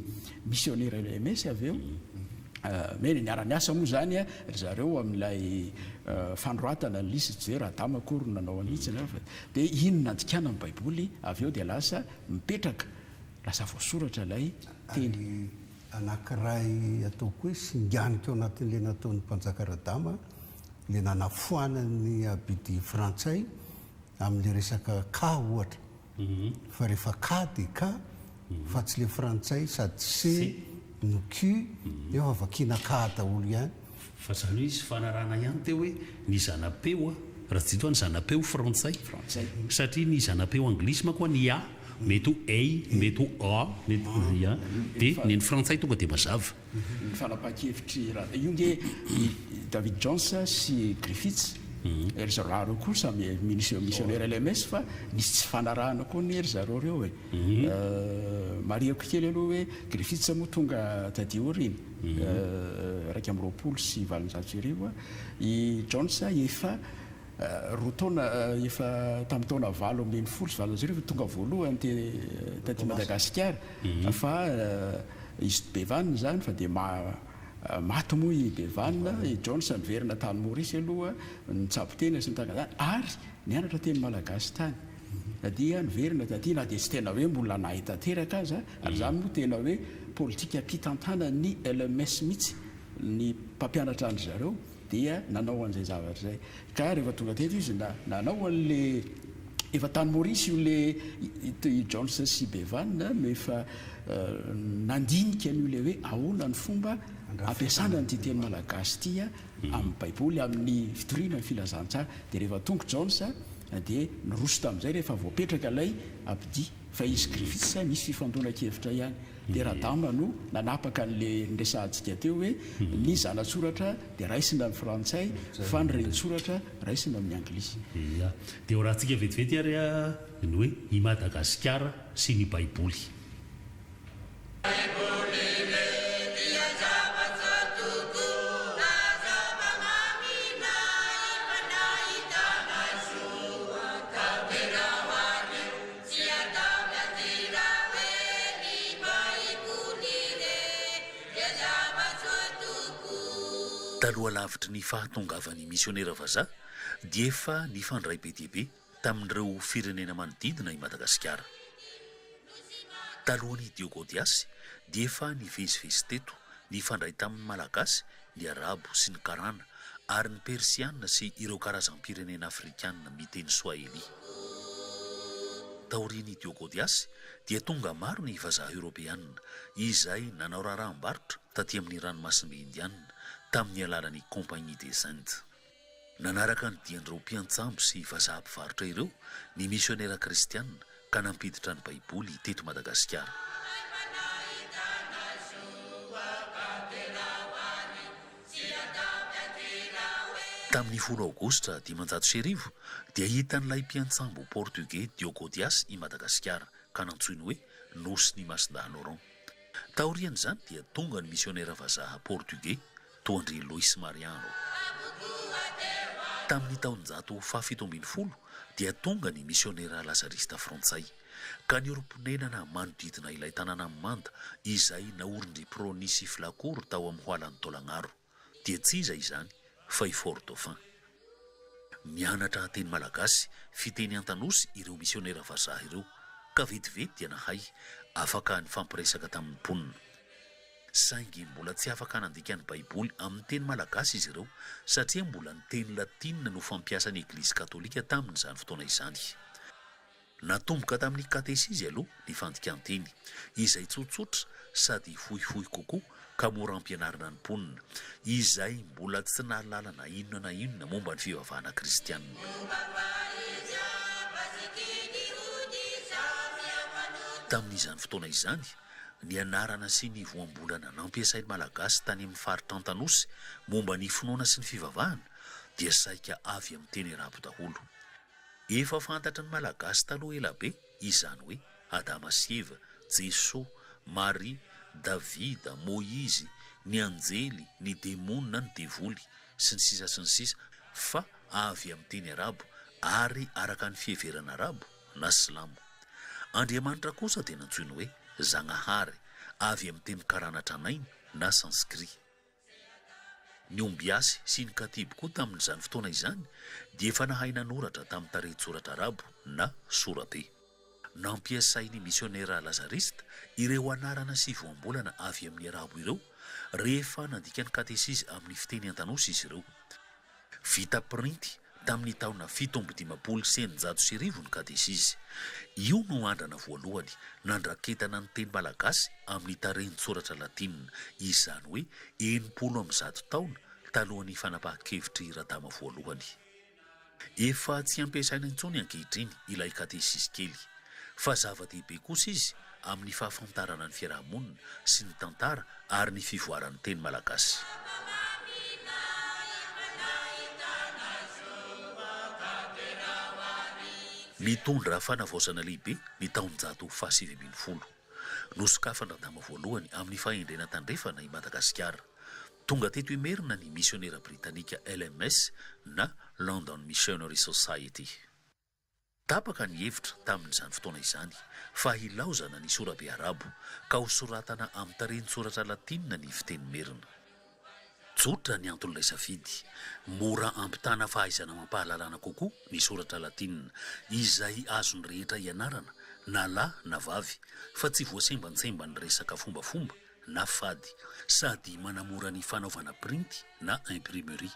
misionera LMS avy eo. Meny niara-niasa moa izany ry zareo amin'ilay fanoratana ny lisitra, tsy hoe Radama akory no nanao an'itsy angamba fa dia iny no nandikana ny Baiboly avy eo dia lasa mipetraka, lasa voasoratra ilay teny. Ary anankiray ataoko hoe singaniko ao anatin'ilay nataon'ny mpanjaka Radama, ilay nanafoanany ny abidy frantsay amin'ilay resaka K ohatra. Fa rehefa K dia K fa tsy le frantsay sady C no Q nefa vakiana K daholo ihany. Fa zany hoe izy fanarahana ihany teo hoe ny zana-peo a, raha tsy diso aho ny zana-peo frantsay, satria ny zana-peo anglisy manko a ny A mety ho A, mety ho A, mety ho ya, dia ny an'ny frantsay tonga dia mazava. Ny fanapahan-kevitr'i Ra, io nge i David Jones sy Griffiths, ry zareo ireo koa samy misionera LMS fa nisy tsy fanarahana koa anie ry zareo ireo e. Marihako kely aloha hoe Griffiths moa tonga taty aoriana, 1821, i Jones efa roa taona, efa tamin'ny taona 1818 tonga voalohany taty Madagasikara fa Izy Bevan izany fa dia maty moa i Bevan, i Jones niverina tany Maurice aloha nitsabo tena sy ny tahaka izany ary nianatra teny malagasy tany dia niverina taty na dia tsy tena hoe mbola nahay tanteraka aza ary izany moa tena hoe politikam-pitantanan'ny LMS mihitsy ny mpampianatra an-dry zareo dia nanao an'izay zavatra izay. Ka rehefa tonga teto izy na nanao an'le efa tany Maurice io le i Jones sy Bevan no efa nandinika an'io le hoe ahoana ny fomba ampiasana an'ity teny malagasy ity amin'ny baiboly amin'ny fitoriana ny filazantsara. Dia rehefa tonga Jones. Dia niroso tamin'izay rehefa voapetraka ilay abidia. Fa izy Griffiths nisy fifandonan-kevitra ihany. Dia Radama no nanapaka an'ilay niresahantsika teo hoe ny zana-tsoratra dia raisina amin'ny frantsay fa ny reni-tsoratra raisina amin'ny anglisy. Ia. Dia horahantsika vetivety ary ny hoe i Madagasikara sy ny Baiboly. Taloha lavitry ny fahatongavan'ny misionera vazaha dia efa nifandray be dia be tamin'ireo firenena manodidina i Madagasikara. Talohan'i Diogo Dias dia efa nivezivezy teto nifandray tamin'ny Malagasy ny Arabo sy ny Karana ary ny Persiana sy ireo karazam-pirenena afrikana miteny Swahili. Taorian'i Diogo Dias dia tonga maro ny vazaha Eoropeana izay nanao raharaham-barotra taty amin'ny Ranomasimbe Indiana tamin'ny alalan'ny Compagnie des Indes. Nanaraka ny dian'ireo mpiantsambo sy vazaha mpivarotra ireo ny misionera kristiana ka nampiditra ny Baiboly teto Madagasikara. Tamin'ny folo aogositra 1500 dia hitan'ilay mpiantsambo portugais Diogo Dias i Madagasikara ka nantsoiny hoe Nosin'i Masindahy Laurent. Taorian'izany dia tonga ny misionera vazaha portugais toa an-dry Luis Mariano. Tamin'ny taonjato fahafito ambin'ny folo dia tonga ny misionera lazarista frantsay, ka niorim-ponenana manodidina ilay tanàna mimanda izay naorin-dry Prony sy Flacourt tao amin'ny hoalan'i Taolagnaro. Dia tsy iza izany fa i Fort Dauphin. Nianatra teny malagasy, fiteny antanosy ireo misionera vazaha ireo, ka vetivety dia nahay afaka nifampiresaka tamin'ny mponina. Saingy mbola tsy afaka nandika ny Baiboly amin'ny teny malagasy izy ireo, satria mbola ny teny latinina no fampiasan'ny Eglizy Katolika tamin'izany fotoana izany. Natomboka tamin'ny katesizy aloha ny fandikan-teny, izay tsotsotra sady fohifohy kokoa ka mora ampianarina ny mponina, izay mbola tsy nahalala na inona na inona momba ny fivavahana kristianina. Tamin'izany fotoana izany, Ny anarana sy ny voambolana nampiasain'ny Malagasy tany amin'ny faritra Antanosy momba ny finoana sy ny fivavahana dia saika avy amin'ny teny arabo daholo. Efa fantatry ny Malagasy taloha elabe izany hoe Adama sy Eva, Jesoa, Maria, Davida, Moizy, ny anjely, ny demony na ny devoly, sy ny sisa sy ny sisa fa avy amin'ny teny arabo ary araka ny fiheverana arabo na silamo. Andriamanitra kosa dia nantsoiny hoe Zagnahary, avy amin'ny teny karana tranainy na sanskrit. Ny ombiasy sy ny katibo koa tamin'izany fotoana izany dia efa nahay nanoratra tamin'ny tarehin-tsoratra arabo na sorabe. Nampiasain'ny misionera lazarista ireo anarana sy voambolana avy amin'ny arabo ireo rehefa nandika ny katesizy amin'ny fiteny antanosy izy ireo. Vita printy tamin'ny taona 1657 ny katesizy. Io no andrana voalohany nandraketana ny teny malagasy amin'ny tarehin-tsoratra latinina, izany hoe 160 taona talohan'ny fanapahan-kevitr'i Radama voalohany. Efa tsy ampiasaina intsony ankehitriny ilay katesizy kely, fa zava-dehibe kosa izy amin'ny fahafantarana ny fiaraha-monina sy ny tantara ary ny fivoaran'ny teny malagasy. Nitondra fanavaozana lehibe ny taonjato faha-19. Nosokafan-dRadama voalohany amin'ny fahendrena tandrefana i Madagasikara. Tonga teto Imerina ny misionera britanika LMS na London Missionary Society. Tapaka ny hevitra tamin'izany fotoana izany fa hilaozana ny sorabe arabo ka hosoratana amin'ny tarehin-tsoratra latinina ny fiteny merina. Tsotra ny anton'ilay safidy, mora ampitana fahaizana amam-pahalalana kokoa ny soratra latinina, izay azon'ny rehetra ianarana na lahy na vavy, fa tsy voasembantsemban'ny resaka fombafomba na fady, sady manamora ny fanaovana printy na imprimerie,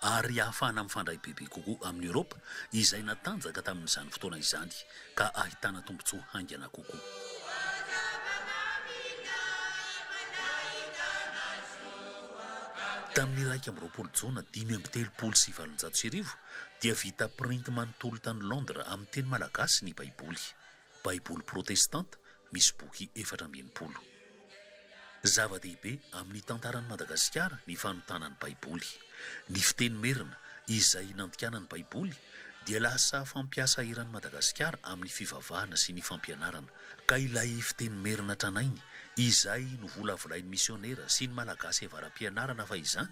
ary ahafahana mifandray bebe kokoa amin'i Eoropa izay natanjaka tamin'izany fotoana izany ka ahitana tombontsoa haingana kokoa. Tamin'ny 21 jona 1835 dia vita printy manontolo tany Londres amin'ny teny malagasy ny Baiboly, Baiboly protestanta misy boky 64. Zava-dehibe amin'ny tantaran'i Madagasikara ny fanontana ny Baiboly. Ny fiteny merina, izay nandikana ny Baiboly, dia lasa fampiasa eran'i Madagasikara amin'ny fivavahana sy ny fampianarana. Ka ilay fiteny merina tranainy, izay novolavolain'ny misionera sy ny Malagasy avara-pianarana fahizany,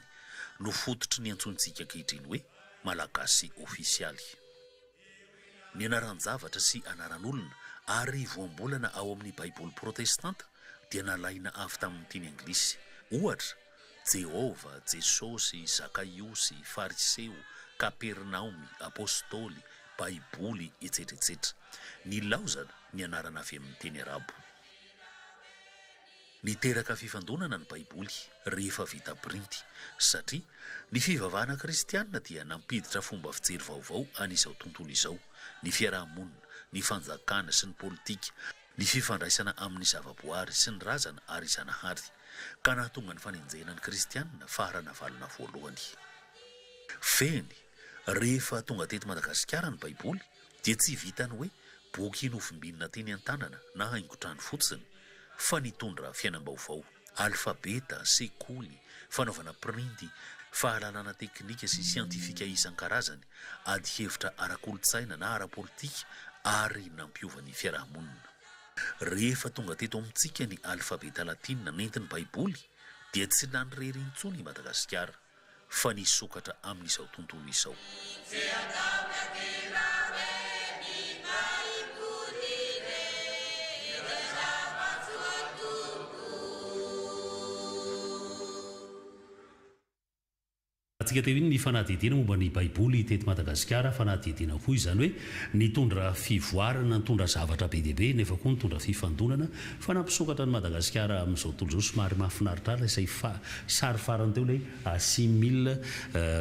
no fototry ny antsointsika ankehitriny hoe Malagasy ofisialy. Ny anaran-javatra sy anaran'olona ary voambolana ao amin'ny Baiboly protestanta dia nalaina avy tamin'ny teny anglisy. Ohatra, Jehovah, Jesosy, Zakaiosy, Fariseo, Kapernaomy, Apostoly, Baiboly, etsetra etsetra. Nilaozana ny anarana avy amin'ny teny arabo. Niteraka fifandonana ny Baiboly rehefa vita printy, satria ny fivavahana kristianina dia nampiditra fomba fijery vaovao an'izao tontolo izao, ny fiaraha-monina, ny fanjakana sy ny politika, ny fifandraisana amin'ny zavaboary sy ny razana ary Zanahary, ka nahatonga ny fanenjehana ny kristianina faha-Ranavalona voalohany. Fehiny, rehefa tonga teto Madagasikara ny Baiboly dia tsy vitan'ny hoe boky novimbinina teny an-tanana na haingon-trano fotsiny, fa nitondra fiainam-baovao, alfabeta, sekoly, fanaovana printy, fahalalana teknika sy siantifika isan-karazany, adihevitra ara-kolontsaina na ara-politika ary nampiova ny fiaraha-monina. Rehefa tonga teto amintsika ny alfabeta latinina nentin'ny Baiboly dia tsy nanirery intsony i Madagasikara. fa nisokatra amin'izao tontolo izao. Antsika teo iny ny fanadihadiana momba ny Baiboly teto Madagasikara, fanadihadiana koa izany hoe nitondra fivoarana, nitondra zavatra be dia be nefa koa nitondra fifandonana fa nampisokatra an'i Madagasikara amin'izao tontolo izao. Somary mahafinaritra ahy ilay sary farany teo ilay Assimil,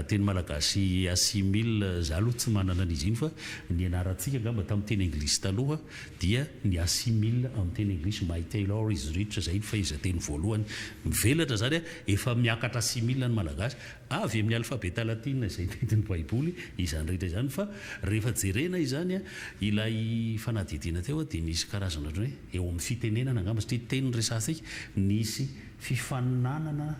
teny malagasy assimil, za aloha tsy manana an'izy iny fa ny anarantsika angamba tamin'ny teny anglisy taloha dia ny assimil amin'ny teny anglisy my tailor is rich zay ny fehezanteny voalohany mivelatra zany a, efa miakatra assimil ny malagasy avy amin'ny alfabeta latina izay nentin'ny baiboly izany rehetra izany fa rehefa jerena izany a ilay fanadihadiana teo dia nisy karazana ohatran'ny hoe eo amin'ny fitenenana angamba satria teny no resahantsika nisy fifaninanana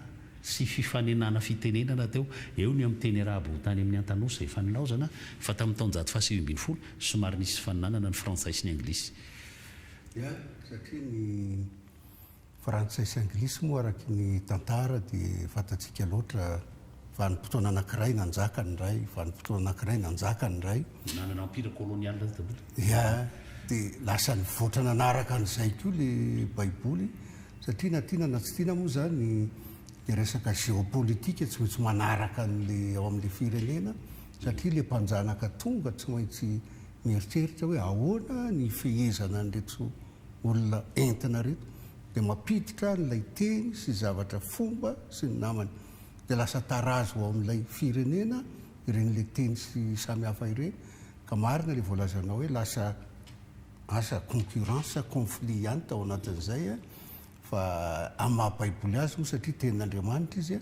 sy fifanenana fitenenana teo. Eo ny amin'ny teny arabo tany amin'ny Antanosy efa nilaozana fa tamin'ny taonjato faha-19 somary nisy fifaninanana ny frantsay sy ny anglisy. Ya, satria ny frantsay sy anglisy moa araky ny tantara dia fantatsika loatra vanim-potoana anankiray nanjaka ny iray, vanim-potoana anankiray nanjaka ny iray. Nanana empire colonial daholo. Ya, dia lasa nivoatra nanaraka an'izay koa ilay baiboly. Satria na tiana na tsy tiana moa izany dia resaka géopolitique tsy maintsy manaraka an'le ao amin'le firenena satria le mpanjanaka tonga tsy maintsy mieritreritra hoe ahoana ny hifehezana an'ireto olona entina ireto dia mampiditra an'ilay teny sy zavatra fomba sy ny namany dia lasa tarazo ao amin'ilay firenena ireny le teny sy samihafa ireny ka marina le voalazanao hoe lasa Asa concurrence, conflit ihany tao anatin'izay a, fa amin'ny maha baiboly azy moa satria tenin'Andriamanitra izy a,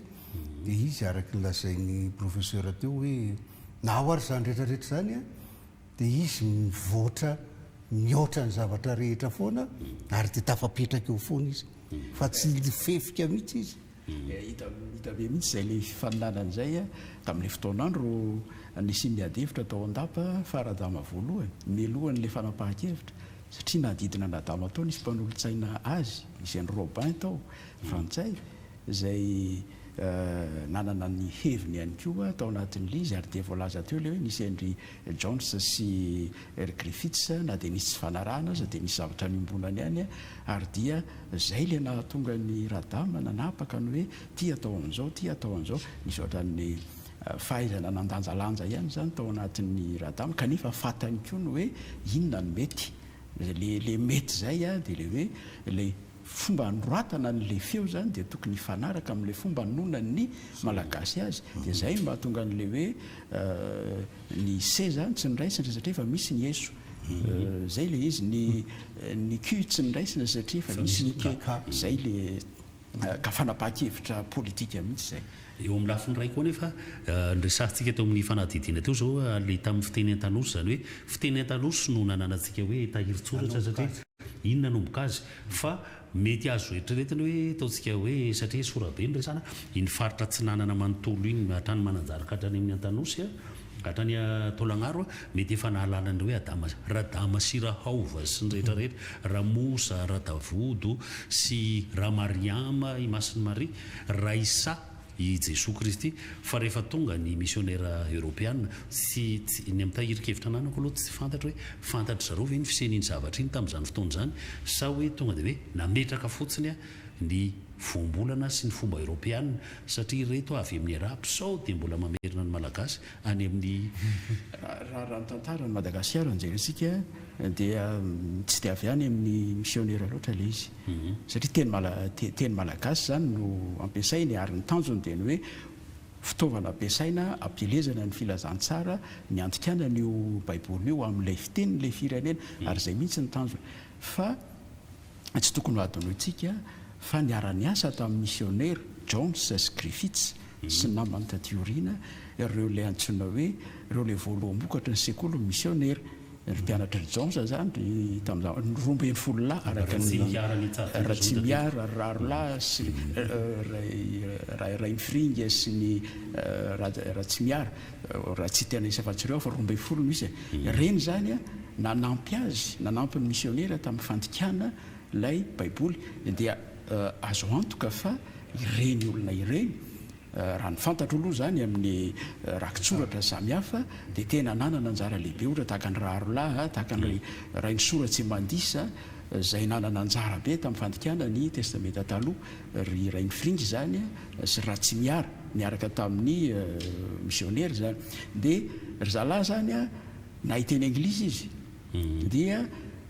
dia izy araka ny lazain'ny professeur teo hoe na ao ary izany rehetra rehetra izany a, dia izy mivoatra mihoatra ny zavatra rehetra foana ary dia tafapetraka eo foana izy fa tsy nifefika mihitsy izy. Hita hita be mihitsy izay ilay fifaninanana izay tamin'ilay fotoan'andro nisian'ny ady hevitra tao an-dapa fa Radama voalohany mialohan'ilay fanapahan-kevitra satria nanodidina an'Radama tao nisy mpanolotsaina azy nisy an'i Robin tao frantsay izay nanana ny heviny ihany koa tao anatin'ilay izy ary dia voalaza teo ilay hoe nisy an-dry Jones sy ry Griffiths na dia nisy tsy fanarahana aza dia nisy zavatra niombonana ihany ary dia Zay le nahatonga an'i Radama nanapaka ny hoe ty atao an'izao, ty atao an'izao. Nisy ohatran'ny fahaizana nandanjalanja ihany izany tao anatin'i Radama kanefa fantany koa ny hoe inona no mety. Le le mety zay a dia le hoe le fomba anoratana an'le feo zany dia tokony hifanaraka amin'le fomba anonan'ny Malagasy azy. Dia zay no mahatonga an'le hoe Ny C zany tsy noraisina satria efa misy ny eso. Zay le izy. Ny ny Q tsy noraisina satria efa misy ny K. Zay le. Ka fanapahan-kevitra politika mihitsy izay. Eo amin'ny lafiny iray koa anefa, noresahantsika teo amin'ny fanadihadiana teo izao ilay tamin'ny fiteny Antanosy, izany hoe fiteny Antanosy no nananantsika hoe tahirin-tsoratra satria iny nanomboka azy. Fa mety azo eritreretina hoe ataontsika hoe satria sorabe no resahana, iny faritra atsinanana manontolo iny hatrany Mananjary ka hatrany amin'ny Antanosy, hatrany Taolagnaro, mety efa nahalala ny hoe Adama, Radama sy Rahaova sy ny rehetra rehetra, Ramosa, Radavodo sy Ramariama i Masin'i Maria, Raissa i Jesoa Kristy, fa rehefa tonga ny misionera eoropeana, tsy, tsy, ny amin'ny tahirin-kevitra ananako aloha tsy fantatro hoe fantatry zareo ve ny fisian'iny zavatra iny tamin'izany fotoana izany sa hoe tonga dia hoe nametraka fotsiny ny voambolana sy ny fomba eoropeana satria ireto avy amin'ny arabo sao dia mbola mamerina ny malagasy any amin'ny Raha ny tantaran'i Madagasikara no jerentsika dia tsy dia avy any amin'ny misionera loatra ilay izy satria teny mala teny malagasy izany no ampiasainy ary ny tanjony dia ny hoe fitaovana ampiasaina hampielezana ny filazantsara ny handikana an'io baiboly io amin'ilay fitenin'ilay firenena ary izay mihitsy ny tanjony fa Tsy tokony ho hadinointsika fa niara-niasa tamin'ny misionera Jones sy Griffiths sy ny namany taty aoriana ireo ilay antsoina hoe ireo ilay voaloham-bokatry ny sekolin'ny misionera. Ry mpianatr'i Jones izany ry tamin'izany 12 lahy araka ny Ratsimiara, ry Rarolahy sy ry Rainifiringa sy ny Ratsimiara, raha tsy tena isa afa-tsy ireo fa 12 no isa e. Ireny izany nanampy azy, nanampy ny misionera tamin'ny fandikana ilay Baiboly, dia azo antoka fa ireny olona ireny, raha ny fantatro aloha izany amin'ny rakitsoratra samihafa, dia tena nanana anjara lehibe, ohatra tahaka an'i Raharolahy, tahaka an'i Rainisoa Ratsimandisa, izay nanana anjara be tamin'ny fandikana ny Testamenta Taloha, ry Rainifiringa izany sy ry Ratsimiara, niaraka tamin'ny misionera izany. Dia ry zalahy izany Nahay teny anglisy izy, dia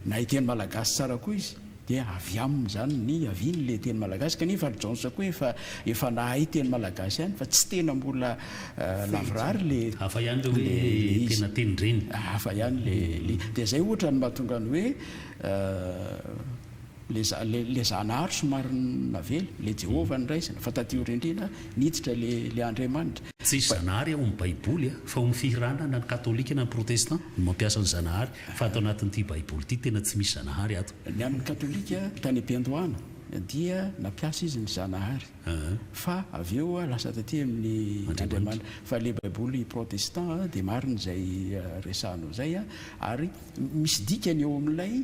nahay teny malagasy tsara koa izy, dia avy aminy izany ny niaviany ilay teny malagasy, kanefa ry Jones koa efa efa nahay teny malagasy ihany fa tsy tena mbola lavorary le Hafa ihany le hoe tena tenin-dreny. Hafa ihany le le dia izay ohatra no mahatonga ny hoe Le le Zanahary somary navela, le Jehovah noraisina, fa taty aoriandriana niditra le le Andriamanitra. Tsisy Zanahary ao amin'ny baiboly a, fa ao amin'ny fihirana na ny katolika na ny protestant no mampiasa ny Zanahary, fa ato anatin'ity baiboly ity tena tsy misy Zanahary ato. Ny an'ny katolika tany am-piandohana dia nampiasa izy ny Zanahary, fa avy eo lasa taty amin'ny Andriamanitra. Fa le baiboly protestant dia marina izay resahanao izay ary misy dikany eo amin'ilay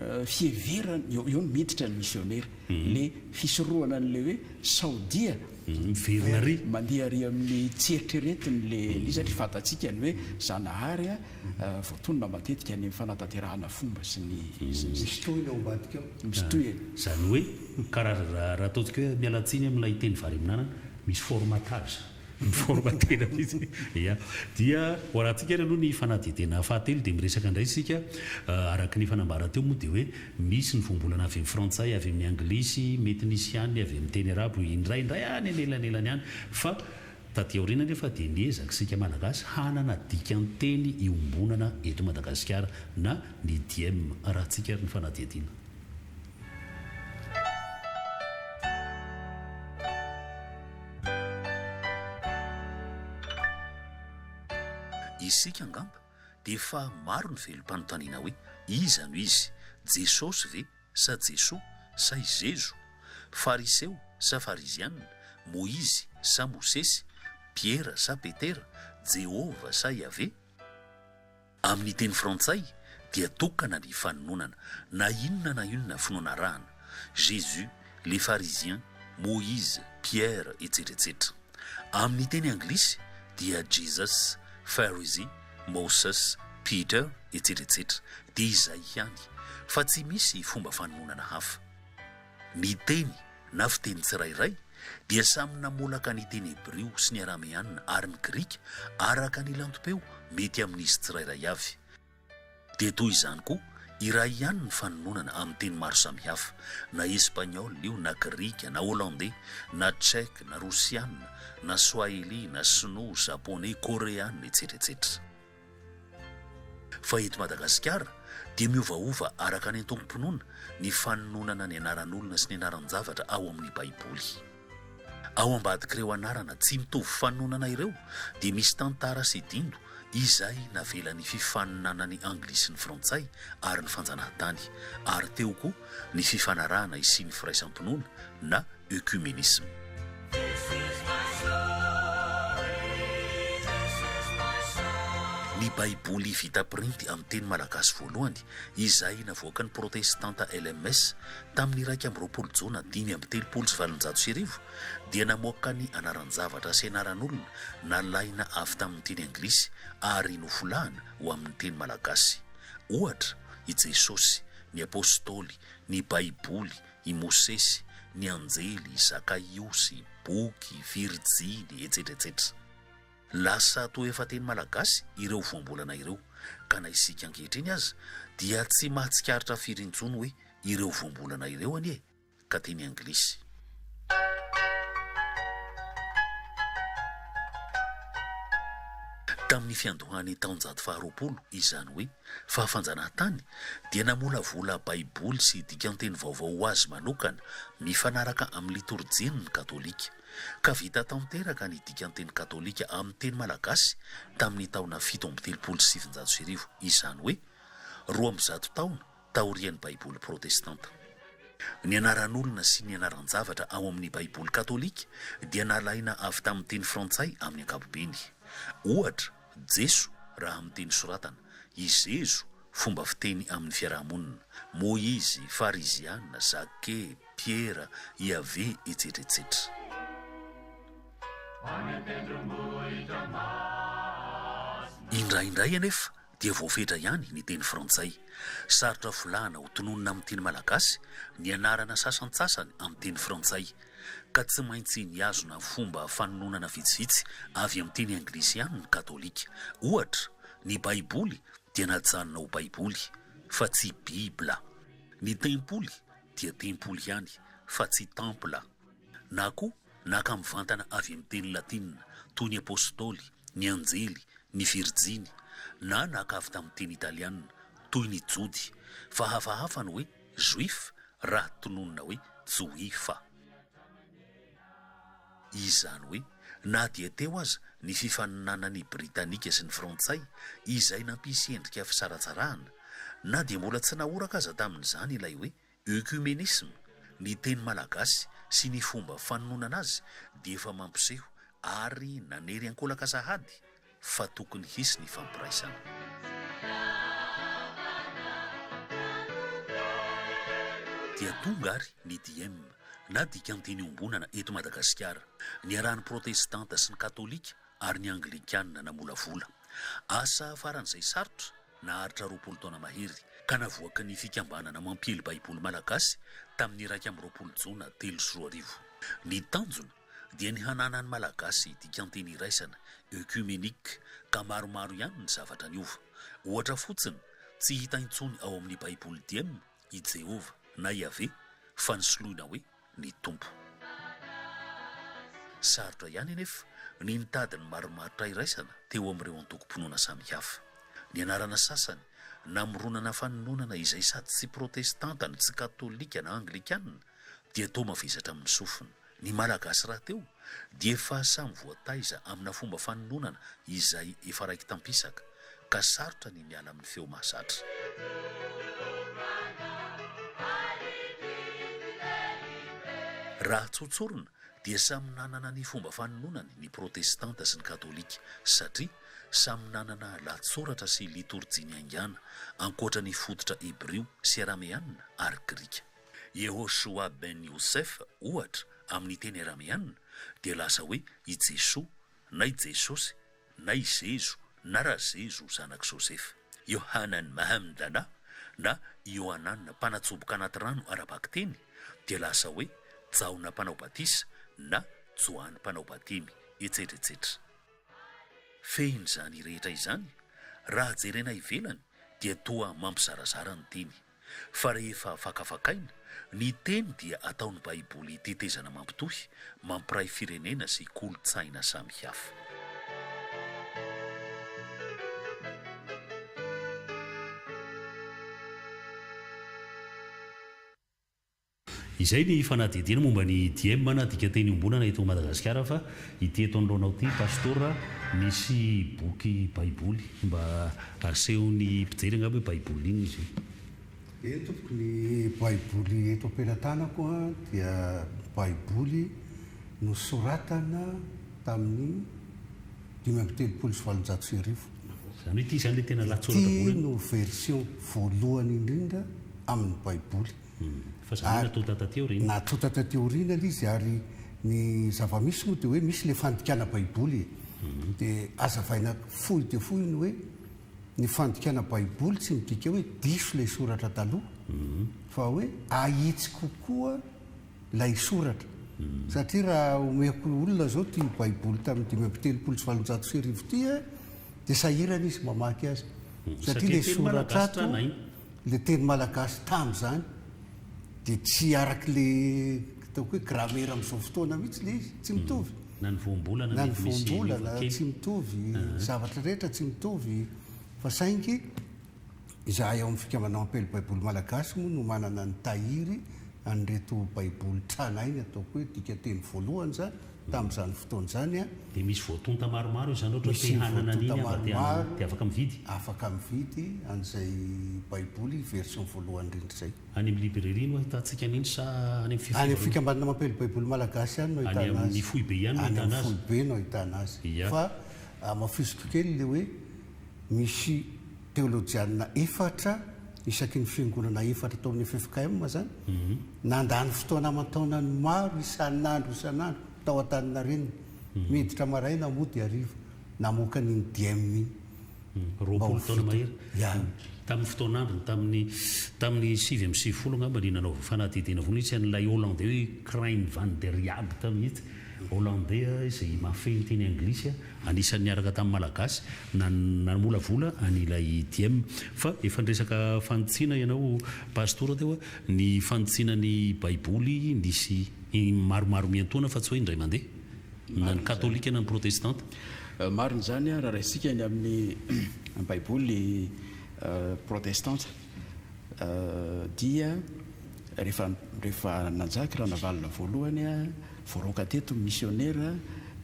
fiheverana, eo eo no miditra ny misionera, le fisorohana an'le hoe sao dia Miverina ary. Mandeha ary amin'ny tsy eritreretiny le izy satria fantatsika ny hoe Zanahary voatonona matetika any amin'ny fanatanterahana fomba sy ny sy ny sisa. Misy tohiny ao ambadika ao. Misy tohiny. Izany hoe karaha raha ataontsika hoe miala tsiny amin'ilay teny variminanana, misy formatage. Miformater mihitsy. Ya. Dia ho arahantsika ary aloha ny fanadihadiana fahatelo dia miresaka indray isika araka ny efa nambara teo moa dia hoe misy ny voambolana avy amin'ny frantsay, avy amin'ny anglisy, mety nisy ihany ny avy amin'ny teny arabo indraindray any anelanelany any fa taty aoriana anefa dia niezaka isika malagasy hanana dikan-teny iombonana eto Madagasikara na ny diem. Arahantsika ary ny fanadihadiana. Isika angamba dia efa maro ny velom-panontaniana hoe iza no izy, Jesosy ve sa Jesoa sa i Zezo? Fariseo sa Fariziana? Moizy sa Mosesy? Piera sa Petera? Jehovah sa Yaveh? Amin'ny teny frantsay dia tokana ny fanononana, na inona na inona finoana arahana, Jésus, les pharisiens, Moïse, Pierre, etsetra etsetra. Amin'ny teny anglisy dia Jesus, Pharisee, Moses, Peter, etsetra etsetra. Dia izay ihany, fa tsy misy fomba fanononana hafa. Ny teny na fiteny tsirairay dia samy namolaka ny teny hebrio sy ny arameana ary ny grika araka ny lantom-peo mety amin'izy tsirairay avy. Dia toy izany koa, iray ihany ny fanononana amin'ny teny maro samihafa, na espagnol io na grika na hollandais na tchèque na rosiana na swahili na sinoa, japonais, koreana, etsetra etsetra. Fa eto Madagasikara. Dia miovaova araka ny antokom-pinoana ny fanononana ny anaran'olona sy ny anaran-javatra ao amin'ny Baiboly. Ao ambadik'ireo anarana tsy mitovy fanononana ireo dia misy tantara sy dindo izay navelan'ny fifaninanan'ny Anglisy sy ny Frantsay ary ny fanjanahantany, ary teo koa ny fifanarahana hisian'ny firaisam-pinoana na œcuménisme. Ny Baiboly vita printy amin'ny teny malagasy voalohany izay navoakan'ny Protestanta LMS tamin'ny 21 Jona 1835 dia namoaka ny anaran-javatra sy anaran'olona nalaina avy tamin'ny teny anglisy ary nofolahana ho amin'ny teny malagasy. Ohatra, i Jesosy, ny Apostoly, ny Baiboly, i Mosesy, ny anjely, Zakaiosy, boky, virjiny, etsetra etsetra. Lasa toa efa teny malagasy ireo voambolana ireo, ka na isika ankehitriny aza dia tsy mahatsikaritra firy intsony hoe ireo voambolana ireo anie ka teny anglisy. Tamin'ny fiandohan'ny taonjato faharoapolo, izany hoe fahafanjanahantany, dia namolavola Baiboly sy dikan-teny vaovao ho azy manokana mifanaraka amin'ny litorjiany ny Katolika, ka vita tanteraka ny dikan-teny katolika amin'ny teny malagasy tamin'ny taona 1937, izany hoe 102 taona taorian'ny Baiboly protestanta. Ny anaran'olona sy ny anaran-javatra ao amin'ny Baiboly katolika dia nalaina avy tamin'ny teny frantsay amin'ny ankapobeny. Ohatra, Jeso raha amin'ny teny soratana, i Zezo, fomba fiteny amin'ny fiaraha-monina, Moizy, Fariziana, Zake, Piera, Iaveh, etsetra etsetra. Indraindray anefa dia voafetra ihany ny teny frantsay. Sarotra folahana ho tononina amin'ny teny malagasy ny anarana sasantsasany amin'ny teny frantsay, ka tsy maintsy nihazona fomba fanononana vitsivitsy avy amin'ny teny anglisy ihany ny katolika. Ohatra, ny Baiboly dia najanona ho Baiboly, fa tsy Bibla. Ny tempoly dia tempoly ihany, fa tsy templa. Na koa naka mivantana avy amin'ny teny latinina, toy ny apostoly, ny anjely, ny virjiny, na naka avy tamin'ny teny italiana, toy ny jody, fa hafahafa ny hoe juif raha tononina hoe joifa. Izany hoe, na dia teo aza ny fifaninanan'ny Britanika sy ny Frantsay izay nampisy endrika fisaratsarahana, na dia mbola tsy nahoraka aza tamin'izany ilay hoe Œcuménisme, ny teny malagasy sy ny fomba fanononana azy dia efa mampiseho ary nanery ankolaka sahady fa tokony hisy ny fampiraisana. Dia tonga ary ny diem na dikan-teny iombonana eto Madagasikara, niarahan'ny protestanta sy ny katolika ary ny anglikana namolavola. Asa faran'izay sarotra naharitra 20 taona mahery, ka navoakan'ny Fikambanana Mampiely Baiboly Malagasy tamin'ny 21 jona 2003. Ny tanjona dia ny hananan'ny Malagasy dikan-teny iraisana, œcuménique, ka maromaro ihany ny zavatra niova. Ohatra fotsiny, tsy hita intsony ao amin'ny Baiboly diem i Jehovah na Yaveh fa nosoloina hoe ny Tompo. Sarotra ihany anefa ny nitady ny marimaritra iraisana teo amin'ireo antokom-pinoana samihafa. Ny anarana sasany namoronana fanononana izay sady tsy protestanta no tsy katolika na anglikana dia toa mavesatra amin'ny sofina. Ny Malagasy rahateo dia efa samy voataiza amina fomba fanononana izay efa raiki-tampisaka ka sarotra ny miala amin'ny feo mahazatra. Raha tsotsorina dia samy nanana ny fomba fanononany ny protestanta sy ny katolika satria samy nanana lahatsoratra sy litorjia niaingàna ankoatra ny fototra hebrio sy arameana ary grika. Yehoshoa ben Yosef, ohatra, amin'ny teny arameana dia lasa hoe i Jesoa na i Jesosy na i Zezo na Razezo zanak'i Josefa. Yohanan Mahamdana na Iohanana mpanatsoboka anaty rano ara-bakiteny dia lasa hoe Jaona mpanao batisa na Joany mpanao batemy, etsetra etsetra. Fehin'izany rehetra izany, raha jerena ivelany dia toa mampizarazara ny teny. Fa rehefa fakafakaina, ny teny dia ataon'ny Baiboly tetezana mampitohy, mampiray firenena sy kolontsaina samihafa. Izay ny fanadihadiana momba ny Diem na dikanteny iombonana eto Madagasikara fa ity eto anoloanao ity Pastora misy boky baiboly mba asehon'ny mpijery angamba hoe baiboly inona izy io. Eny tompoko, ny baiboly eto am-pelatanako dia baiboly nosoratana tamin'ny 1835. Izany hoe ity izany ilay tena lahatsoratra Ity voalohany? no version voalohany indrindra amin'ny baiboly. Fa izany hoe natonta taty aoriana? Natonta taty aoriana ilay izy ary ny zava-misy moa dia hoe misy ilay fandikana baiboly e. Dia hazavaina fohy dia fohy ny hoe ny fandikana baiboly tsy midika hoe diso ilay soratra taloha fa hoe ahitsy kokoa ilay soratra. Satria raha omeko olona izao ity baiboly tamin'ny 1835 ity dia sahirana izy mamaky azy. Satria ilay soratra ato, ilay teny malagasy tamin'izany dia tsy araka ilay ataoko hoe grammaire amin'izao fotoana mihitsy ilay izy, tsy mitovy. Na ny voambolana Na ny mety misy voambolana miova kely. tsy mitovy, ny zavatra rehetra tsy mitovy fa saingy Izahay ao amin'ny Fikambanana Mampiely Baiboly Malagasy moa no manana ny tahiry an'ireto Baiboly tranainy ataoko hoe dikanteny voalohany izany tamin'izany fotoana izany an. Dia misy voatonta maromaro izany ohatra hoe te Misy hanana an'iny voatonta aho mba te hanana maromaro dia afaka mividy? Afaka mividy an'izay Baiboly version voalohany indrindra izay. Any amin'ny librairie no ahitantsika an'iny sa any amin'ny Any amin'ny fivarotana? Fikambanana Mampiely Baiboly Malagasy ihany no Any ahitana amin'ny azy. foibe ihany no Any ahitana amin'ny azy? foibe no ahitana azy. Ia. Fa hamafisiko kely ilay hoe Misy teolojianina efatra isaky ny fiangonana efatra tao amin'ny ffkm izany, nandany fotoana aman-taonany maro isan'andro isan'andro tao Antaninarenina, miditra maraina mody hariva, namoaka an'iny diem iny. Mba ho 20 taona vita. mahery. Ya. Tamin'ny fotoan'androny, tamin'ny tamin'ny 99 angamba ny nanaovana fanadihadiana voalohany mihitsy an'ilay Hollandais hoe Krijn van der Jagt mihitsy, Hollandais izay mahafehy ny teny anglisy. Anisan'ny niaraka tamin'ny Malagasy namolavola an'ilay Diem. Fa efa niresaka fanitsiana ianao Pastora teo, ny fanitsiana ny Baiboly nisy maromaro miantoana fa tsy hoe indray mandeha, na ny Katolika na ny Protestanta. Marina izany raha raisintsika ny amin'ny Baiboly Protestanta dia rehefa rehefa nanjaka Ranavalona voalohany Voaroaka teto ny misionera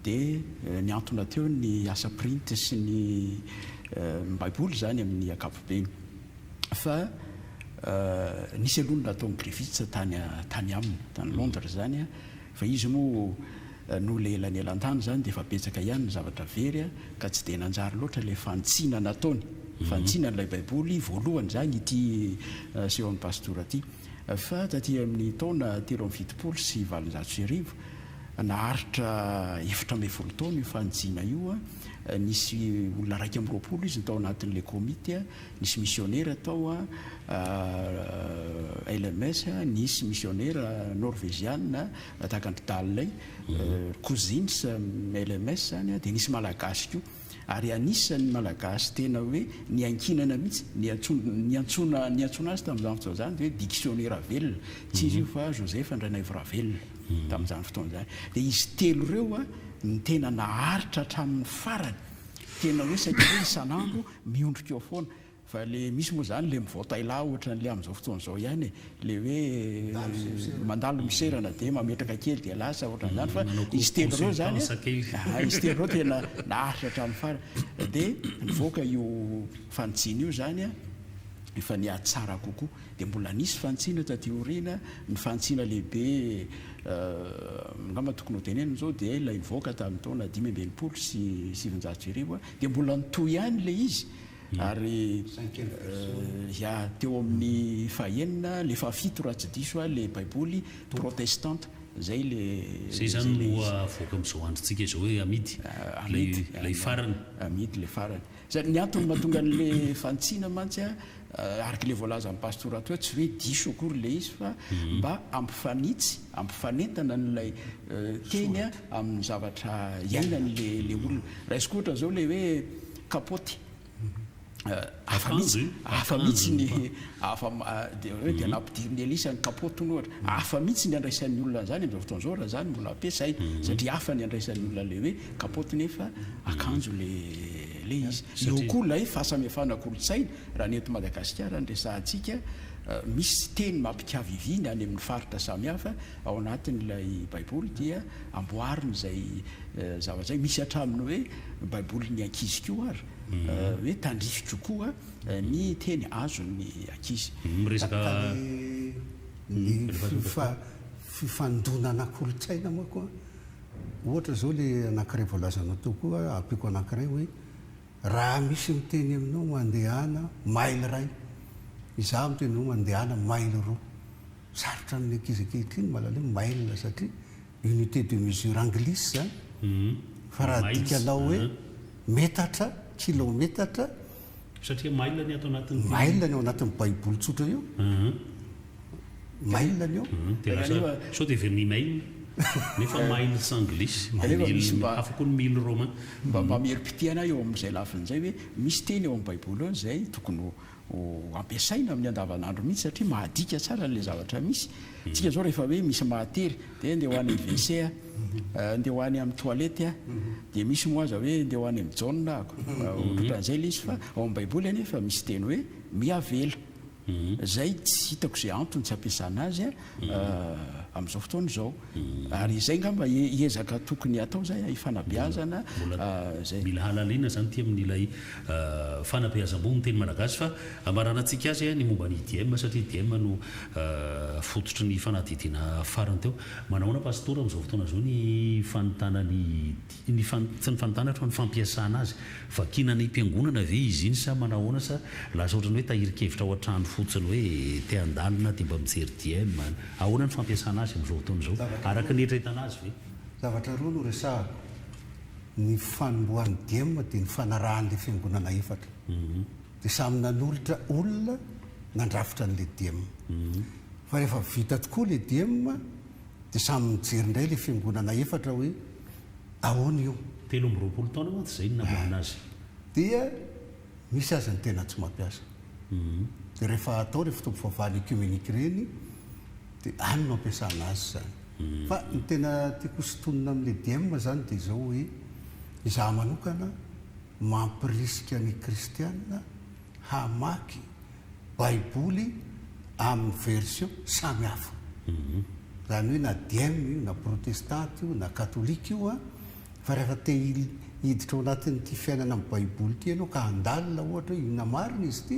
dia nihantona teo ny asa printy sy ny baiboly izany amin'ny ankapobeny. Fa nisy aloha ny nataon'i Griffiths tany tany aminy, tany Londres izany, fa izy moa noho ilay elanelan-tany izany dia efa betsaka ihany ny zavatra very ka tsy dia nanjary loatra ilay fanitsiana nataony, fanitsiana an'ilay baiboly voalohany izany ity asehon'ny pastora ity. Fa taty amin'ny taona 1873, naharitra 14 taona io fanitsiana io, nisy olona 21 izy tao anatin'ilay komity, nisy misionera tao, LMS, nisy misionera norveziana tahaka an-dry Dalley, Cousins, LMS izany, dia nisy Malagasy koa. Ary anisan'ny Malagasy tena hoe niankinana mihitsy, niantsoana niantsoana azy tamin'izany fotoana izany dia hoe diksionera velona, tsy iza io fa Joseph Andrianaivoravelona tamin'izany fotoana izany. Dia izy telo ireo no tena naharitra hatramin'ny farany, tena hoe saika hoe isan'andro miondrika eo foana. Fa le misy moa zany le mivao taila ohatran'le amin'izao fotoana izao ihany e, le hoe mandalo miserana de mametraka kely de lasa ohatran'izany fa izy telo ireo zany a, izy telo ireo tena naharitra hatramin'ny farany. De nivoaka io fanitsiana io zany a, efa nihatsara kokoa. De mbola nisy fanitsiana taty aoriana, ny fanitsiana lehibe angamba tokony ho tenenina izao dia ilay nivoaka tamin'ny taona 1965, de mbola nitohy ihany le izy. Ary ya, teo amin'ny fahenina, le fahafito raha tsy diso aho, le baiboly protestanta, zay le Zay zany no avoaka amin'izao androntsika izao hoe amidy, ilay farany. Amidy le farany. Zany ny antony mahatonga an'le fanitsiana mantsy a, araka le voalazan'ny pastora teo, tsy hoe diso akory le izy fa mba hampifanitsy, hampifanentana an'ilay teny amin'ny zavatra iainan'le le olona. Raisiko ohatra zao le hoe Kapaoty. Hafa mihitsy, hafa mihitsy ny hafa dia hoe dia nampidirin'i Elisa ny kapaoty hono ohatra. Hafa mihitsy ny andraisan'ny olona an'izany amin'izao fotoana izao raha izany mbola ampiasaina satria hafa ny andraisan'ny olona ilay hoe kapaoty nefa akanjo ilay ilay izy. Eo koa ilay fahasamihafana kolontsaina raha ny eto Madagasikara no resahantsika. Misy teny mampikaviviny any amin'ny faritra samihafa ao anatin'ilay Baiboly dia amboarina izay zavatra izay. Misy hatramin'ny hoe Baibolin'ny ankizy koa ary hoe tandrify kokoa ny teny azon'ny ankizy. Miresaka Ny fifandonana kolontsaina manko an, ohatra izao ilay anankiray voalazanao teo koa, ampiako anankiray hoe Raha misy miteny aminao mandehana maily iray, izaho miteny aminao mandehana maily roa. Sarotra amin'ny ankizy ankehitriny mahalala hoe mail satria unité de mesure anglisy izany. Fa raha adikanao hoe metatra, kilaometatra. Satria mail ny ato anatin'ny. Mail ny ao anatin'ny baiboly tsotra io. Mail ny eo. Dia lasa sao dia heverina email nefa miles anglisy. Kanefa misy mba. Hafa koa ny mille romain. Mba mamerim-pitia anah eo amin'izay lafiny izay hoe misy teny ao amin'ny baiboly ao izay tokony ho ampiasaina amin'ny andavanandro mihitsy satria mahadika tsara an'ilay zavatra misy. Tsika izao rehefa hoe misy mahatery dia ndeha ho any amin'ny WC aho, ndeha ho any amin'ny toilette aho, dia misy moa aza hoe ndeha ho any amin'ny Jaona aho, ohatran'izay ilay izy fa ao amin'ny baiboly anefa misy teny hoe miavela. Izay tsy hitako izay antony tsy ampiasana azy amin'izao fotoana izao. Ary izay angamba ezaka tokony hatao izay hifanabeazana izay. Mila halalina izany ity amin'ilay fanabeazam-boho amin'ny teny malagasy fa amaranantsika azy ny momba ny IDM satria IDM no fototry ny fanadihadiana farany teo. Manahoana Pastora amin'izao fotoana izao ny fanontana ny Ny fan, tsy ny fanontana fa ny fampiasana azy. Vakiana any am-piangonana ve izy iny sa manahoana sa lasa ohatran'ny hoe tahirin-kevitra ao an-trano fotsiny hoe te handalina dia mba mijery DM. Ahoana ny fampiasana azy amin'izao fotoana izao? Araka ny eritreretana azy ve? Zavatra roa no resahako. Ny fanombohan'ny diem dia ny fanarahan'ilay fiangonana efatra. Dia samy nanolotra olona nandrafitra an'ilay diem. Fa rehefa vita tokoa ilay diem Dia samy mijery indray ilay fiangonana efatra hoe ahoana io. 23 taona mantsy izay no namoahana azy. Dia misy aza ny tena tsy mampiasa. Dia rehefa atao ireny fotoam-pivavahana ecumenique ireny dia any no ampiasana azy izany. Fa ny tena tiako hosintonina amin'ilay diem izany dia izao hoe izaho manokana mampirisika ny kristiana hamaky Baiboly amin'ny version samy hafa. Izany hoe na diem io, na protestanta io, na katolika io an, fa rehefa te hiditra ao anatin'ity fiainana amin'ny Baiboly ity ianao ka handalina ohatra hoe inona marina izy ity,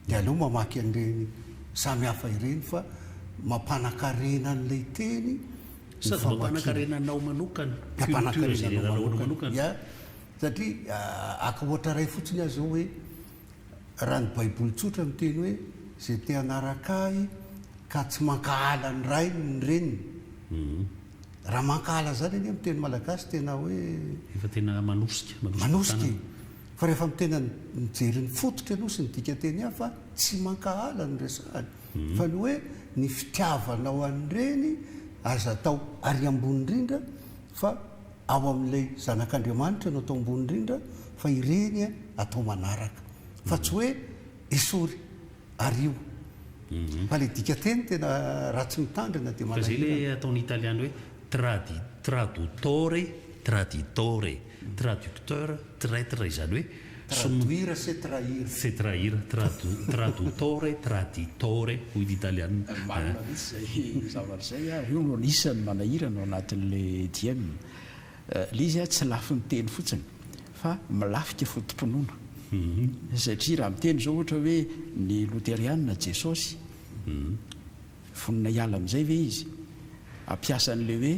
dia aleo mamaky an'ireny samy hafa ireny fa mampanakarena an'ilay teny ny Sady famakiana. mampanakarena anao manokana, culture Mampanakarena anao générale anao manokana, manokana. ya, satria haka ohatra iray fotsiny aho izao hoe, Raha ny baiboly tsotra miteny hoe izay te hanaraka ahy ka tsy mankahala ny rainy ny reniny. Raha mankahala zany anie amin'ny teny malagasy tena hoe. Efa tena manosika, manosika e. Fa rehefa tena mijery ny fototra ianao sy ny dikanteny hafa tsy mankahala no resahany fa ny hoe ny fitiavanao an'ireny aza atao ary ambony indrindra fa Ao amin'ilay zanak'Andriamanitra no atao ambony indrindra fa ireny atao manaraka. Fa tsy hoe esory ario. Fa ilay dikanteny tena raha tsy mitandrina dia Fa izay manahirana. ilay ataon'ny italiana hoe tradi, traduttore, traditore, traducteur, traitre izany hoe som. Traduire c'est trahir. C'est trahir, tradu, traduttore, traditore hoy ny italiana. Marina mihitsy izay zavatra izay ary io no anisan'ny manahirana ao anatin'ilay diem. Ilay izy tsy lafiny teny fotsiny fa milafika foto-pinoana. Satria raha miteny izao ohatra hoe ny loterianina Jesosy, Vonona hiala amin'izay ve izy? Hampiasa an'ilay hoe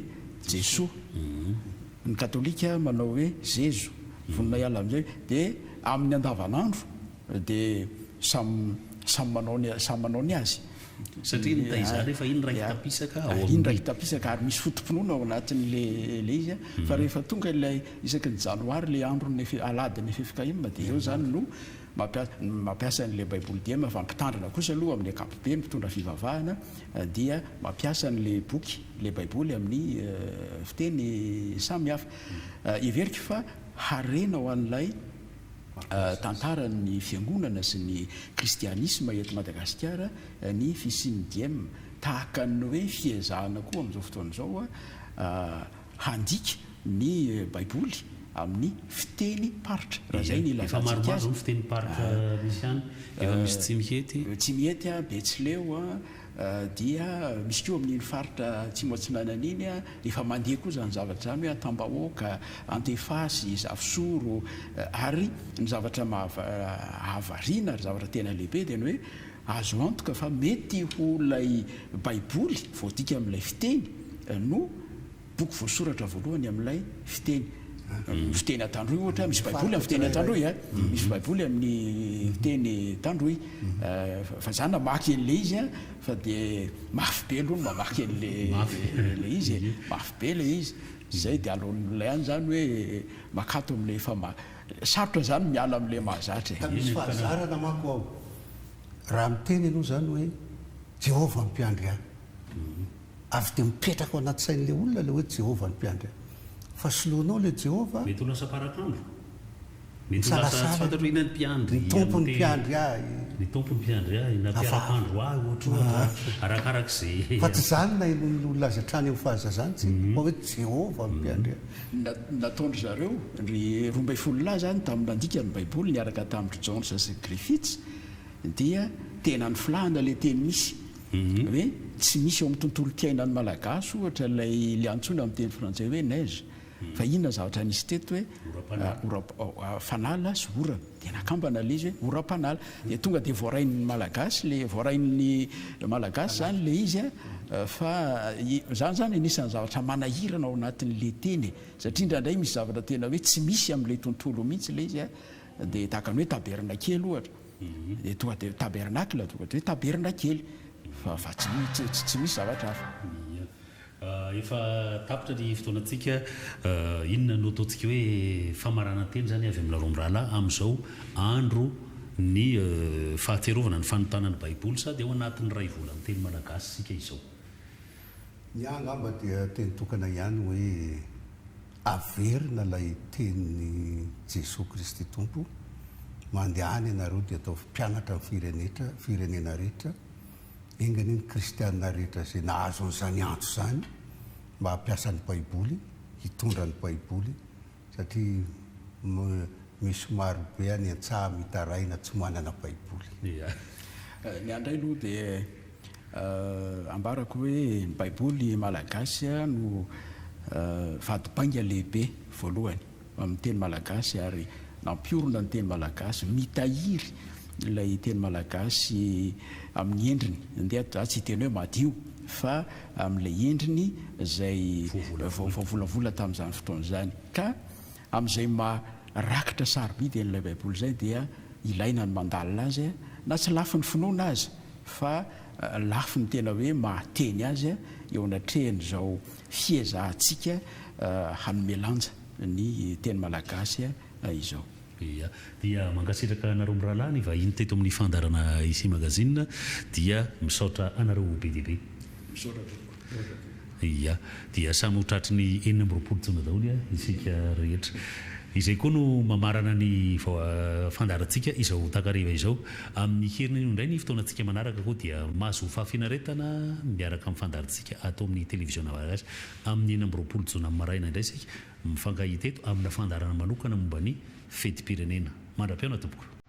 Jesoa. Ny katolika manao hoe Zezo. Vonona hiala amin'izay ve? Dia amin'ny andavanandro dia samy samy manao ny samy manao ny azy. Satria ny taizana efa iny raiki-tapisaka ao amin'ny. Iny raiki-tapisaka ary misy foto-pinoana ao anatin'ilay ilay izy. Fa rehefa tonga ilay isaky ny janoary ilay andron'ny alahadin'ny ffkm dia eo izany no Mampiasa an'ilay baiboly diem fa mpitandrina kosa aloha amin'ny ankapobeny mpitondra fivavahana dia mampiasa an'ilay boky ilay baiboly amin'ny fiteny samy hafa. Heveriko fa harena ho an'ilay tantaran'ny fiangonana sy ny kristianisma eto Madagasikara ny fisian'ny diem tahaka ny hoe fiezahana koa amin'izao fotoana izao handika ny baiboly. amin'ny fitenim-paritra, raha izay ny Efa ilazantsika maromaro azy. izao ny fitenim-paritra misy any, efa misy Tsimihety. Tsimihety, Betsileo, dia misy koa amin'iny faritra Atsimo Atsinanana iny, efa mandeha koa izany zavatra izany hoe Antambahoaka, Antefasy, Zafisoro, ary ny zavatra mahavariana ary zavatra tena lehibe dia ny hoe azo antoka fa mety ho ilay Baiboly voadika amin'ilay fiteny no Boky voasoratra voalohany amin'ilay fiteny. Fiteny Antandroy ohatra, misy Baiboly amin'ny fiteny Antandroy a. Misy Baiboly amin'ny fiteny Tandroy. Fa za namaky an'ilay izy a, fa dia mafy be aloha ny mamaky an'ilay izy e. Mafy be ilay izy. Izay dia aleon'olona ihany izany hoe makato amin'ilay efa ma-, sarotra izany miala amin'ilay mahazatra e. Ka misy fahazarana manko ao. Raha miteny ianao izany hoe Jehovah no mpiandry ahy. Avy dia mipetraka ao anaty sain'ilay olona ilay hoe Jehovah no mpiandry ahy. Fa soloinao ilay Jehovah. Mety ho lasa parakandro. Mety ho lasa tsy fantatro inona ny mpiandry. Ny Tompo no mpiandry ahy. Ny Tompo no mpiandry ahy na mpiarakandro ahy ohatrohatra. Arakarak'izay. Fa tsy izany no nahenoan'ny olona azy hatrany amin'ny fahazazany tsy fa hoe Jehovah no mpiandry ahy. Nataon-dry zareo, ry 12 lahy izany tamin'ny nandika ny Baiboly niaraka tamin-dry Jones sy Griffiths, dia tena nifilahana ilay teny misy hoe tsy misy eo amin'ny tontolom-piainan'ny Malagasy ohatra ilay ilay antsoina amin'ny teny frantsay hoe neige fa inona zavatra nisy teto hoe oram-panala sy orana dia nakambana ilay izy hoe oram-panala dia tonga dia voarain'ny Malagasy ilay voarain'ny Malagasy izany ilay izy fa izany izany anisan'ny zavatra manahirana ao anatin'ilay teny e satria indraindray misy zavatra tena hoe tsy misy amin'ilay tontolo mihitsy ilay izy Dia tahaka ny hoe tabernakely ohatra, dia tonga dia tabernacle, tonga dia hoe tabernakely, fa fa tsy tsy tsy misy zavatra hafa. Ia. Efa tapitra ny fotoanantsika, inona no ataontsika hoe famaranan-teny izany avy aminareo mirahalahy amin'izao andro ny fahatsiarovana ny fanontana ny Baiboly sady ao anatin'ny iray volan'ny teny malagasy isika izao? Ny ahy angamba dia teny tokana ihany hoe averina ilay tenin'i Jesoa Kristy Tompo, mandehana ianareo dia ataovy mpianatra ny firenetra, firenena rehetra, enga anie ny kristiana rehetra izay nahazo an'izany antso izany mba hampiasa ny baiboly, hitondra ny baiboly, satria misy maro be any an-tsaha mitaraina tsy manana baiboly. Ny ahy indray aloha dia ambarako hoe ny baiboly malagasy no vady bainga lehibe voalohany amin'ny teny malagasy ary nampiorina ny teny malagasy, mitahiry ilay teny malagasy amin'ny endriny, ndeha za tsy hiteny hoe madio fa amin'ilay endriny izay voavolavola tamin'izany fotoana izany. Ka amin'izay maha rakitra sarobidy an'ilay Baiboly izay dia ilaina ny mandalina azy na tsy lafiny finoana aza fa lafiny tena hoe maha teny azy eo anatrehan'izao fiezahantsika hanome lanja ny teny malagasy izao. Ia. Dia mankasitraka anareo mirahalahy ny vahiny teto amin'ny fandaharana Ici Magazine dia misaotra anareo be dia be. Misaotra tompoko. Misaotra tompoko. Ia. Dia samy ho tratry ny 26 jona daholo isika rehetra. Izay koa no mamarana ny fandaharantsika izao takariva izao. Amin'ny herinanio indray ny fotoanantsika manaraka koa dia mahazo fahafinaretana miaraka amin'ny fandaharantsika ato amin'ny Televiziona Malagasy amin'ny 26 jona maraina indray isika. Mifankahita eto amina fandaharana manokana momba ny fetim-pirenena. Mandra-pihaona tompoko.